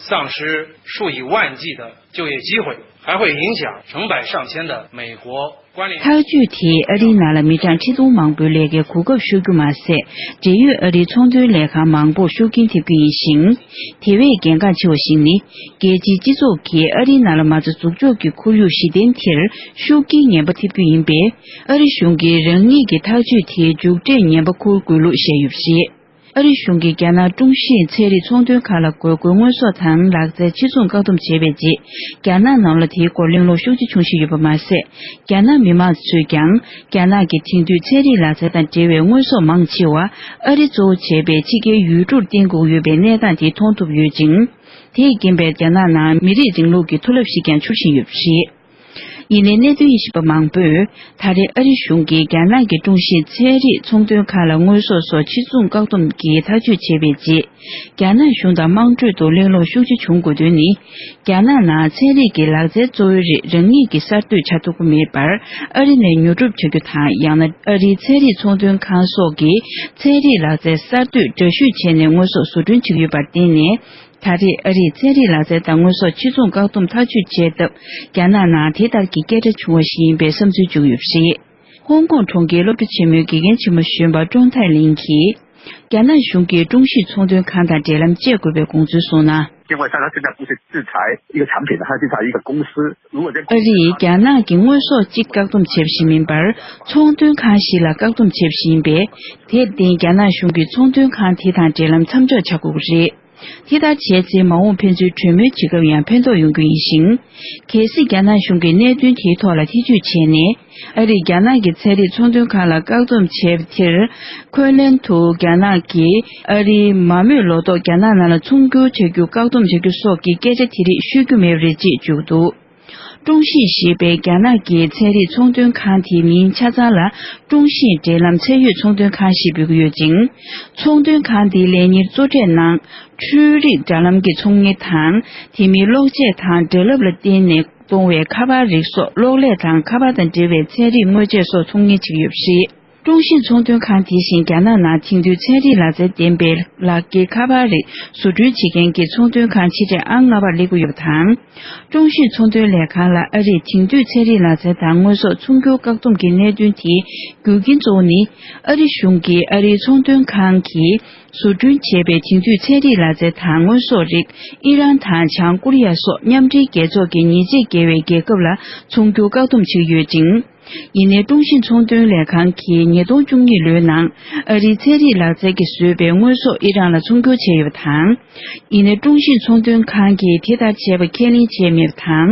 丧失数以万计的就业机会，还会影响成百上千的美国关联。 ཐག་གཅོད་དེས་ཨ་རིའི་ནང་ལ་མི་གྲངས་ཁྲི་སྟོང་མང་པོའི་ལས་ཀའི་གོ་སྐབས་ཤོར་རྒྱུ་མ་ཟད། འབྲེལ་ཡོད་ཨ་རིའི་ཚོང་དོན་ལས་ཁང་མང་པོར་ཤུགས་རྐྱེན་ཐེབས་རྒྱུ་ཡིན་ཞིང་། དེ་བས་གལ་འགངས་ཆེ་བ་ཞིག་ནི། རྒྱལ་སྤྱིའི་སྤྱི་ཚོགས་ཀྱིས་ཨ་རིའི་ནང་ལ་མ་རྩ་འཛུགས་འཇོག་གི་ཁོར་ཡུག་གཞི་རྟེན་དེར་ཤུགས་རྐྱེན་ངན་པ་ཐེབས་རྒྱུ་ཡིན་པས། ཨ་རི་གཞུང་གིས་རང་ཉིད་ཀྱི་ཐག་གཅོད་དེའི་མཇུག་འབྲས་ངན་པ་འཁུར་དགོས་ལུགས་བཤད་ཡོད་པ་རེད། ཨ་རི་གཞུང་གིས་རྒྱ་ནག་ཀྲུང་ཤིན་ཚན་རིག་ཚོང་དོན་ཁང་ལ་དགོས་མཁོའི་དངོས་ཟོག་དང་ལག་རྩལ་ཕྱིར་ཚོང་བཀག་སྡོམ་བྱས་པའི་རྗེས། རྒྱ་ནག་ནང་ལ་དེའི་སྐོར་གླེང་སློང་ཤུགས་ཆེ་བྱུང་བཞིན་ཡོད་པ་མ་ཟད། རྒྱ་ནག་མི་མང་ཚོས་ཀྱང་རྒྱ་ནག་གི་དེང་དུས་ཚན་རིག་ལག་རྩལ་དང་འབྲེལ་བའི་དངོས་ཟོག་མང་ཆེ་བ་ཨ་རི་གཙོ་བོ་བྱས་པའི་ཕྱི་རྒྱལ་ཡུལ་གྲུར་བརྟེན་དགོས་ཡོད་པའི་གནས་སྟངས་དེ་མཐོང་ཐུབ་ཡོད་ཅིང་། དེས་རྐྱེན་པས་རྒྱ་ནག་ནང་མི་རིགས་རིང་ལུགས་ཀྱི་མཐོ་རླབས་ཤིག་ཀྱང་འཕྱུར་བཞིན་ཡོད་པ་རེད། ཡིན་ནའི་གནད་དོན་དབྱེ་ཞིབ་པ་མང་པོས། ད་རེས་ཨ་རི་གཞུང་གིས་རྒྱ་ནག་གི་ཀྲུང་ཤིན་ཚན་རིག་ཚོང་དོན་ཁང་ལ་དངོས་ཟོག་སོགས་ཕྱིར་ཚོང་བཀག་སྡོམ་གྱི་ཐག་གཅོད་བྱས་པའི་རྗེས། རྒྱ་ནག་གཞུང་དང་དམངས་ཁྲོད་དུ་གླེང་སློང་ཤུགས་ཆེ་བྱུང་དགོས་དོན་ནི། རྒྱ་ནག་ནང་ཚན་རིག་གི་ལག་རྩལ་གཙོ་བོའི་རིགས་རང་ཉིད་ཀྱིས་གསར་གཏོད་བྱ་ཐུབ་ཀྱི་མེད་པར། ཨ་རི་ནས་ཉོ་སྒྲུབ་བྱ་རྒྱུ་དང་། ཡང་ན་ཨ་རིའི་ཚན་རིག་ཚོང་དོན་ཁང་སོགས་ཀྱིས་ཚན་རིག་ལག་རྩལ་གསར་གཏོད་འདྲ་བཤུས་བྱས་ནས་དངོས་ཟོག་བཟོ་སྐྲུན་བྱེད་ཀྱི་ཡོད་པར་བརྟེན་ནས། ད་རེས་ཨ་རིས་ཚན་རིག་ལག་རྩལ་དང་དངོས་ཟོག་ཕྱིར་ཚོང་བཀག་སྡོམ་ཐག་གཅོད་བྱས་སྟབས། རྒྱ་ནག་ནང་དེ་ལྟར་གྱི་སྐད་སྒྲ་བྱུང་བ་ཞིག་ཡིན་པའི་བསམ་ཚུལ་བྱུང་ཡོད་པ་རེད། ཧོང་ཀོང་གྲོང་ཁྱེར་སློབ་གྲྭ་ཆེན་མོའི་དགེ་རྒན་ཆེན་མོ་གཞོན་པ་ཀྲོང་ཐའེ་ལིན་གྱིས། རྒྱ་ནག་གཞུང་གིས་ཀྲུང་ཞིན་ཚོང་དོན་ཁང་དང་འབྲེལ་ལམ་བཅད་དགོས་པའི་དགོངས་ཚུལ་གསུངས་ན། 因为它它现在不是制裁一个产品，它制裁一个公司。如果在 ཨ་རིས་རྒྱ་ནག་གི་དངོས་ཟོག་གཅིག་བཀག་སྡོམ་བྱས་པ་ཞིག་མིན་པར། ཚོང་དོན་ཁང་ཞིག་ལ་བཀག་སྡོམ་བྱས་པ་ཞིག་ཡིན་པས། དེར་བརྟེན་རྒྱ་ནག་གཞུང་གིས་ཚོང་དོན་ཁང་དེ་དང་འབྲེལ་ལམ་མཚམས་འཇོག་བྱ་དགོས་ཀྱི་རེད། དེ་ལྟར་བྱས་ཚེ་མ་འོངས་ཕན་ཚུན་གྲོས་མོལ་བྱེད་སྐབས་ཡང་ཕན་ཐོགས་ཡོང་རྒྱུ་ཡིན་ཞིང་། གལ་སྲིད་རྒྱ་ནག་གཞུང་གིས་གནད་དོན་དེའི་ཐོག་ལ་ཐེ་ཇུས་བྱས་ནས། ཨ་རིས་རྒྱ་ནག་གི་ཚན་རིག་ཚོང་དོན་ཁང་ལ་བཀག་སྡོམ་བྱས་པ་དེར། འཁོན་ལན་དུ་རྒྱ་ནག་གིས་ཨ་རིའི་མ་རྨོས་ལོ་ཏོག་རྒྱ་ནག་ནང་ལ་ཚོང་སྒྱུར་བྱ་རྒྱུ་བཀག་སྡོམ་བྱ་རྒྱུ་སོགས་ཀྱི་སྐད་ཆ་དེ་རིགས་ཤོད་རྒྱུ་མེད་པ་རེད་ཅེས་བརྗོད་འདུག་ཀྲུང་ཤིན་ཞེས་པའི་རྒྱ་ནག་གི་ཚན་རིག་ཚོང་དོན་ཁང་དེའི་མིང་ཆ་ཚང་ལ་ཀྲུང་ཤིན་འབྲེལ་ལམ་ཚད་ཡོད་ཚོང་དོན་ཁང་ཞེས་འབོད་ཀྱི་ཡོད་ཅིང་། ཚོང་དོན་ཁང་འདིའི་ལས་གཉེར་གཙོ་གྲས་ནང་འཕྲུལ་རིག་དྲ་ལམ་གྱི་ཚོང་གཉེར་དང་། དེ་མིན་གློག་ཆས་དང་སྒྲ་རླབས་ལ་བརྟེན་ནས་གཏོང་བའི་ཁ་པར་རིགས་སོགས་གློག་ཀླད་དང་ཁ་པར་དང་འབྲེལ་བའི་ཚན་རིག་དངོས་ཆས་སོགས་ཚོང་གཉེར་བྱེད་ཀྱི་ཡོད་པ་རེད། ཀྲུང་ཞིན་ཚོང་དོན་ཁང་དེ་བཞིན་རྒྱ་ནག་ནང་དེང་དུས་ཚན་རིག་ལག་རྩལ་ལྡན་པའི་ལག་འཁྱེར་ཁ་པར་རིགས་བཟོ་སྐྲུན་བྱེད་མཁན་གྱི་ཚོང་དོན་ཁང་ཆེ་གྲས་ཨང་ལྔ་པར་སླེབས་ཀྱི་ཡོད་པ་དང་། ཀྲུང་ཞིན་ཚོང་དོན་ལས་ཁང་ལ་ཨ་རིས་དེང་དུས་ཚན་རིག་ལག་རྩལ་དང་དངོས་ཟོག་ཚོང་སྒྱུར་བཀག་སྡོམ་གྱི་གནད་དོན་དེའི་རྒྱུ་རྐྱེན་གཙོ་བོ་ནི། ཨ་རི་གཞུང་གིས་ཨ་རིའི་ཚོང་དོན་ཁང་གིས་བཟོ་སྐྲུན་བྱས་པའི་དེང་དུས་ཚན་རིག་ལག་རྩལ་དང་དངོས་ཟོག་རིགས་ཨི་རན་དང་བྱང་ཀོ་རི་ཡ་སོགས་མཉམ་འབྲེལ་རྒྱལ་ཚོགས་ཀྱི་ཉེས་ཆད་འགེལ་བའི་རྒྱལ་ཁབ་ལ་ཚོང་སྒྱུར་བཀག་སྡོམ་བྱེད་ཀྱི་ཡོད་ཅིང་། ཡིན་ནའི་ཀྲུང་ཞིན་ཚོང་དོན་ལས་ཁང་གིས་ཉིས་སྟོང་བཅུ་གཉིས་ལོའི་ནང་ཨ་རིའི་ཚན་རིག་ལག་རྩལ་གྱིས་བཟོས་པའི་དངོས་ཟོག་ཨི་རན་ལ་ཚོང་སྒྱུར་བྱས་ཡོད་པ་དང་། ཡིན་ནའི་ཀྲུང་ཞིན་ཚོང་དོན་ཁང་གིས་དེ་ལྟར་བྱས་པ་ཁས་ལེན་བྱས་མེད་པ་དང་།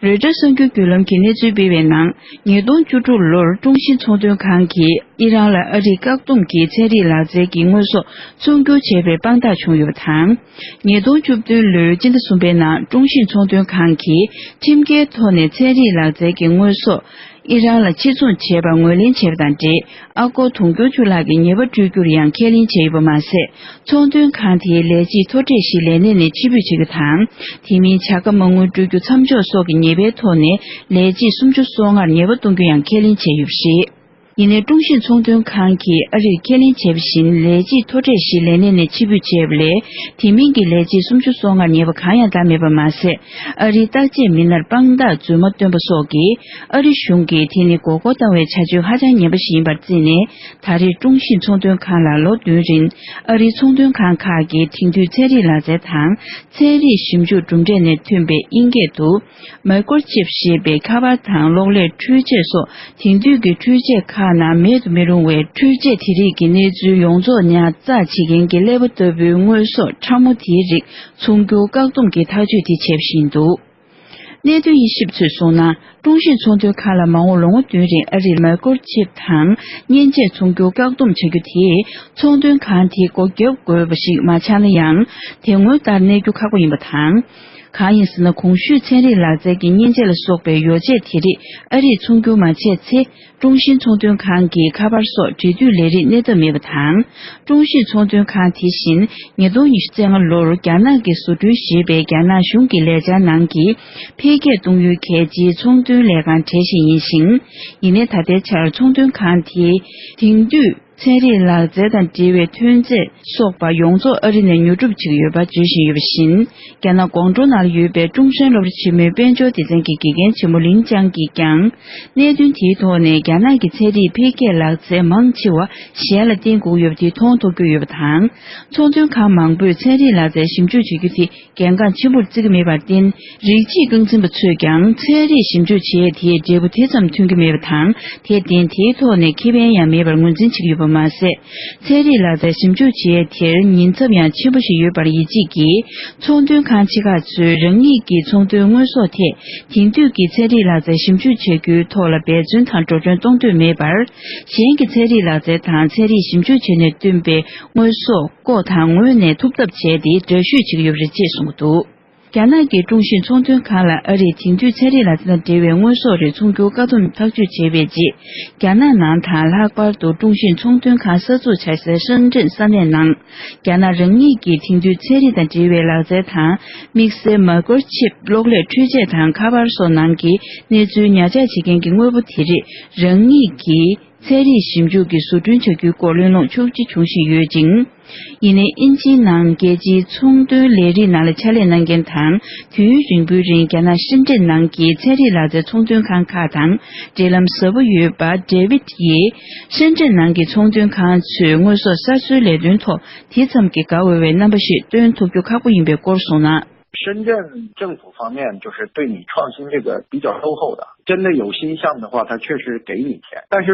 རོའི་ཊར་གསར་འགྱུར་བརྒྱུད་ལམ་གྱིས་གནས་ཚུལ་སྤེལ་བའི་ནང་། ཉིས་སྟོང་བཅུ་དྲུག་ལོར་ཀྲུང་ཞིན་ཚོང་དོན་ཁང་གིས་ཨི་རན་ལ་ཨ་རིའི་བཀག་སྡོམ་གྱིས་ཚན་རིག་ལག་རྩལ་གྱི་དངོས་ཟོག་ཚོང་སྒྱུར་བྱས་པའི་དཔང་རྟགས་བྱུང་ཡོད་པ་དང་། ཉིས་སྟོང་བཅུ་བདུན་ལོའི་སྤྱི་ཟླ་གསུམ་པའི་ནང་ཀྲུང་ཞིན་ཚོང་དོན་ཁང་གིས་ཁྲིམས་འགལ་ཐོག་ནས་ཚན་རིག་ལག་རྩལ་གྱི་དངོས་ཟོག་ཨི་རན་ལ་ཕྱིར་ཚོང་བྱས་པར་ངོས་ལེན་བྱས་པ་དང་འབྲེལ། ཨ་སྒོར་དུང་ཕྱུར་བཅུ་ལྷག་གི་ཉེས་པ་སྤྲོད་རྒྱུར་ཡང་ཁས་ལེན་བྱས་ཡོད་པ་མ་ཟད། ཚོང་དོན་ཁང་དེའི་ལས་བྱེད་མཐོ་གྲས་ཤིག་ལས་གནས་ནས་ཕྱིར་འབུད་བྱེད་རྒྱུ་དང་། དེ་མིན་བྱ་དགའ་མ་དངུལ་སྤྲོད་རྒྱུ་མཚམས་འཇོག་སོགས་ཀྱི་ཉེས་པའི་ཐོག་ནས་ལས་བྱེད་སུམ་ཅུ་སོ་ལྔར་ཉེས་པ་གཏོང་རྒྱུ་ཡང་ཁས་ལེན་བྱས་ཡོད་པ་རེད། ཡིན་ནའི་ཀྲུང་ཞིན་ཚོང་དོན་ཁང་གིས་ཨ་རིར་ཁས་ལེན་བྱས་པ་བཞིན་ལས་བྱེད་མཐོ་གྲས་ཤིག་ལས་གནས་ནས་ཕྱིར་འབུད་བྱས་པ་ལས། དེ་མིན་གྱི་ལས་བྱེད་སུམ་ཅུ་སོ་ལྔར་ཉེས་པ་གང་ཡང་བཏང་མེད་པ་མ་ཟད། ཨ་རིའི་བརྟག་དཔྱད་མི་སྣར་དཔང་རྟགས་རྫུན་མ་བཏོན་པ་སོགས་ཀྱིས་ཨ་རི་གཞུང་གིས་དེ་ནི་མགོ་སྐོར་བཏང་བའི་བྱ་སྤྱོད་ཧ་ཅང་ངན་པ་ཞིག་ཡིན་པར་བརྩིས་ནས། ད་རེས་ཀྲུང་ཞིན་ཚོང་དོན་ཁང་ལ་ལོ་བདུན་རིང་ཨ་རིའི་ཚོང་དོན་ཁང་ཁག་གིས་དེང་དུས་ཚན་རིག་ལག་རྩལ་དང་ཚན་རིག་ཞིབ་འཇུག་གྲུབ་འབྲས་ནས་ཐོན་པའི་དབྱིན་སྐད་དུ། མའི་ཀོར་ཆིབ་ཞེས་པའི་ཁ་པར་དང་གློག་ཀླད་འཕྲུལ་ཆས་སོགས་དེང་དུས་ཀྱི་འཕྲུལ་ཆས་ཁག་ནང་མེད་དུ་མི་རུང་བའི་འཕྲུལ་ཆས་དེ་རིགས་ཀྱི་གནས་ཚུལ་ཡོངས་རྫོགས་ཉར་ཚགས་བྱེད་མཁན་གྱི་ཀླད་པ་ལྟ་བུའི་དངོས་ཟོག་ཕྲ་མོ་དེའི་རིགས་ཚོང་སྒྱུར་བཀག་སྡོམ་གྱི་ཐག་གཅོད་དེ་བྱས་པ་ཞིག་ཡིན་འདུག་གནད་དོན་དབྱེ་ཞིབ་ཚོས་གསུངས་ན། ཀྲུང་ཞིན་ཚོང་དོན་ཁང་ལ་མ་འོངས་ལོ་ངོ་བདུན་རིང་ཨ་རིར་མའི་ཀོར་ཆིབ་དང་མཉེན་ཆས་ཚོང་སྒྱུར་བཀག་སྡོམ་བྱ་རྒྱུ་དེས་ཚོང་དོན་ཁང་དེས་སྒོ་བརྒྱབ་དགོས་པ་ཞིག་མ་ཆགས་ན་ཡང་། དེ་སྔོན་ལྟར་གནས་རྒྱུ་ཁག་པོ་ཡིན་པ་དང་། གང་ཡིན་ཟེར་ན། གོང་ཞུས་ཚན་རིག་ལག་རྩལ་གྱི་མཉེན་ཆས་ལ་སོགས་པའི་ཡོ་བྱད་དེ་རིགས་ཨ་རིས་ཚོང་སྒྱུར་མ་བྱས་ཚེ། ཀྲུང་ཞིན་ཚོང་དོན་ཁང་གི་ཁ་པར་སོགས་འབྲེལ་མཐུད་ལས་རིགས་གནས་ཐབས་མེད་པ་དང་། ཀྲུང་ཞིན་ཚོང་དོན་ཁང་དེ་བཞིན་ཉིས་སྟོང་ཉི་ཤུ་རྩ་ལྔ་ལོར་རྒྱ་ནག་གིས་བཟོ་སྐྲུན་བྱས་པའི་རྒྱ་ནག་གཞུང་གི་ལས་འཆར་ནང་གི་འཕེལ་རྒྱས་གཏོང་ཡུལ་གལ་ཆེའི་ཚོང་དོན་ལས་ཁང་གྲས་ཤིག་ཡིན་ཞིང་། ཡིན་ནའི་ད་ལྟའི་ཆར་ཚོང་དོན་ཁང་དེས་དེང་དུས། ཚན་རིག་ལག་རྩལ་དང་འབྲེལ་བའི་ཐོན་རྫས་སོགས་པ་ཡོངས་རྫོགས་ཨ་རི་ནས་ཉོ་སྒྲུབ་བྱེད་ཀྱི་ཡོད་པ་བརྗོད་བཞིན་ཡོད་པ་བཞིན། རྒྱ་ནག་ཀོང་ཀྲོའུ་ནང་ལ་ཡོད་པའི་ཀྲུང་ཧྲན་སློབ་གྲྭ་ཆེན་མོའི་དཔལ་འབྱོར་སྡེ་ཚན་གྱི་དགེ་རྒན་ཆེན་མོ་ལིན་ཅང་གིས་ཀྱང་། གནད་དོན་དེའི་ཐོག་ནས་རྒྱ་ནག་གི་ཚན་རིག་འཕེལ་རྒྱས་ལག་རྩལ་མང་ཆེ་བ་གཞན་ལ་བརྟེན་དགོས་ཀྱི་ཡོད་པ་དེ་མཐོང་ཐུབ་ཀྱི་ཡོད་པ་དང་། ཚོང་དོན་ཁང་མང་པོས་ཚན་རིག་ལག་རྩལ་ཞིབ་འཇུག་བྱེད་རྒྱུ་དེ། གལ་འགངས་ཆེན་པོར་བརྩི་གི་མེད་པར་བརྟེན། རིགས་གཅིག་རྐང་འཛིན་པ་ཚོས་ཀྱང་ཚན་རིག་ཞིབ་འཇུག་བྱེད་ཡས་དེའི་འབྲས་བུ་དེ་ཙམ་ཐོན་གྱི་མེད་པ་དང་། དེར་བརྟེན་དེའི་ཐོག་ནས་ཁེ་ཕན་ཡང་མེད་པར་ངོས་འཛིན་བྱེད་ཀྱི་ཡོད་པ་མ་ཟད། ཚན་རིག་ལག་རྩལ་ཞིབ་འཇུག་བྱེད་ཡས་དེར་ཉེན་ཚབས་ཡང་ཆེན་པོ་ཞིག་ཡོད་པར་ཡིད་ཆེས་ཀྱིས། ཚོང་དོན་ཁང་ཆེ་ཁག་ཚོས་རང་ཉིད་ཀྱི་ཚོང་དོན་དངོས་ཟོག་ཐད་དེང་དུས་ཀྱི་ཚན་རིག་ལག་རྩལ་ཞིབ་འཇུག་བྱ་རྒྱུའི་ཐོག་ལ་འབད་བརྩོན་དང་འགྲོ་གྲོན་གཏོང་འདོད་མེད་པར། གཞན་གྱི་ཚན་རིག་ལག་རྩལ་དང་ཚན་རིག་ཞིབ་འཇུག་བྱས་ནས་བཏོན་པའི་དངོས་ཟོག་ལྐོག་དང་ངོས་ནས་ཐུག་ཐབས་བྱས་ཏེ་འདྲ་བཤུས་བྱེད་ཀྱི་ཡོད་པ་རེད་ཅེས་གསུངས་འདུག་རྒྱ་ནག་གི་ཀྲུང་ཞིན་ཚོང་དོན་ཁང་ལ་ཨ་རིས་དེང་དུས་ཚན་རིག་ལག་རྩལ་དང་འབྲེལ་བའི་དངོས་ཟོག་རིགས་ཚོང་སྒྱུར་བཀག་སྡོམ་ཐག་གཅོད་བྱས་པའི་རྗེས། རྒྱ་ནག་ནང་དང་ལྷག་པར་དུ་ཀྲུང་ཞིན་ཚོང་དོན་ཁང་གསར་འཛུགས་བྱ་སའི་ཧྲེན་ཀྲེན་ས་གནས་ནང་། རྒྱ་ནག་རང་ཉིད་ཀྱིས་དེང་དུས་ཚན་རིག་དང་འབྲེལ་བའི་ལག་རྩལ་དང་། དམིགས་བསལ་མའི་ཀོར་ཆིབ་གློག་ཀླད་འཕྲུལ་ཆས་དང་ཁ་པར་སོགས་ནང་གི་གནས་ཚུལ་ཉར་ཆག་བྱེད་མཁན་གྱི་དངོས་པོ་དེ་རིགས་རང་ཉིད་ཀྱིས། ཚན་རིག་ཞིབ་འཇུག་གི་བཟོ་སྐྲུན་བྱ་རྒྱུའི་སྐོར་གླེང་སློང་ཤུགས་ཆེ་བྱུང་བཞིན་ཡོད་ཅིང་། ཡིན་ནའི་དབྱིན་ཇིའི་ནང་རྒྱལ་སྤྱིའི་ཚོང་དོན་ལས་རིགས་ནང་ལ་ཕྱག་ལས་གནང་མཁན་དང་། དུས་ཡུན་རིང་པོའི་རིང་རྒྱ་ནག་ཧྲེན་ཀྲེན་ནང་གི་ཚན་རིག་ལག་རྩལ་ཚོང་དོན་ཁང་ཁག་དང་འབྲེལ་ལམ་ཟབ་པོ་ཡོད་པ་ཌེ་ཝིད་ཡིས། ཧྲེན་ཀྲེན་ནང་གི་ཚོང་དོན་ཁང་ཚོས་དངོས་ཟོག་གསར་བཟོའི་ལས་དོན་ཐོག་དེ་ཙམ་གྱི་དགའ་འོས་པའི་རྣམ་པ་ཞིག་སྟོན་ཐུབ་རྒྱུ་ཁག་པོ་ཡིན་པའི་སྐོར་གསུངས་ན། 深圳政府方面就是对你创新这个比较优厚的，真的有新项的话，他确实给你钱。但是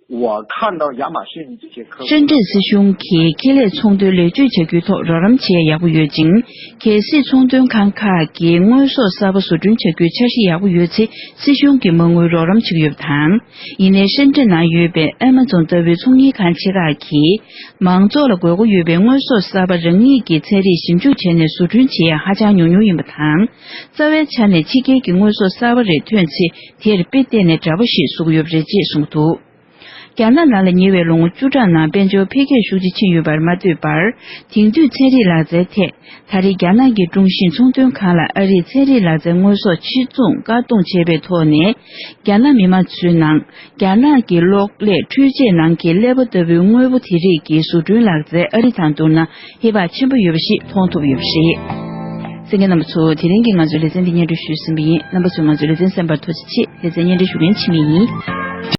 我看到亚马逊这些客户， ཧྲེན་ཀྲེན་སྲིད་གཞུང་གིས་ཁེ་ལས་ཚོང་དོན་ལེགས་བཅོས་བྱ་རྒྱུའི་ཐོག་རོགས་རམ་བྱེད་ཡག་པོ་ཡོད་ཅིང་། གལ་སྲིད་ཚོང་དོན་ཁང་ཁག་གིས་དངོས་ཟོག་གསར་པ་བཟོ་སྐྲུན་བྱ་རྒྱུའི་འཆར་གཞི་ཡག་པོ་ཡོད་ཚེ། སྲིད་གཞུང་གིས་མ་དངུལ་རོགས་རམ་བྱེད་ཀྱི་ཡོད་པ་དང་། ཡིན་ནའི་ཧྲེན་ཀྲེན་ནང་ཡོད་པའི་ཨེ་མ་ཛོན་ལྟ་བུའི་ཚོང་གཉེར་ཁང་ཆེ་ཁག་གིས། མང་ཚོགས་ལ་དགོས་མཁོ་ཡོད་པའི་དངོས་ཟོག་གསར་པ་རང་ཉིད་ཀྱིས་ཚན་རིག་ཞིབ་འཇུག་བྱས་ནས་བཟོ་སྐྲུན་བྱེད་ཡ་ཧ་ཅང་ཉུང་ཉུང་ཡིན་པ་དང་། རྩ་བའི་ཆ་ནས་ཕྱི་རྒྱལ་གྱི་དངོས་ཟོག་གསར་པ་རེ་ཐོན་ཚེ། དེར་དཔེ་བལྟས་ནས་འདྲ་པོ་ཞིག་བཟོ་གི་ཡོད་པ་རེད་ཅེས་གསུངས་འདུག་རྒྱ་ནག་ནང་ལ་ཉེ་བའི་ལོ་ངོ་བཅུ་ཕྲག་ནང་དཔལ་འབྱོར་འཕེལ་རྒྱས་ཤུགས་ཆེ་ཕྱིན་ཡོད་པར་མ་ལྟོས་པར། དེང་དུས་ཚན་རིག་ལག་རྩལ་ཐད། ད་རེས་རྒྱ་ནག་གི་ཀྲུང་ཤིན་ཚོང་དོན་ཁང་ལ་ཨ་རིའི་ཚན་རིག་ལག་རྩལ་དངོས་ཟོག་ཕྱིར་ཚོང་བཀག་སྡོམ་བྱས་པའི་ཐོག་ནས། རྒྱ་ནག་མི་མང་ཚོའི་ནང་རྒྱ་ནག་གི་གློག་ཀླད་འཕྲུལ་ཆས་ནང་གི་ཀླད་པ་ལྟ་བུའི་དངོས་པོ་དེ་རིགས་ཀྱི་བཟོ་སྐྲུན་ལག་རྩལ་ཨ་རི་དང་བསྡུར་ན་ཧེ་བག་ཆེན་པོ་ཡོད་པ་ཞིག་མཐོང་ཐུབ་ཡོད་པ་རེད། གསན་མཁན་རྣམ་པ་ཚོ། དེ་རིང་གི་ང་ཚོའི་ལེ་ཚན་འདི་སྙན་སྒྲོན་ཞུས་ཟིན་པ་ཡིན། རྣམ་པ་ཚོས་ང་ཚོའི་ལེ་ཚན་གསན་པར་ཐུགས་རྗེ་ཆེ། ལེ་ཚན་སྙན་སྒྲོན་ཞུ་མཁན་འཆི་མེད་ཡིན།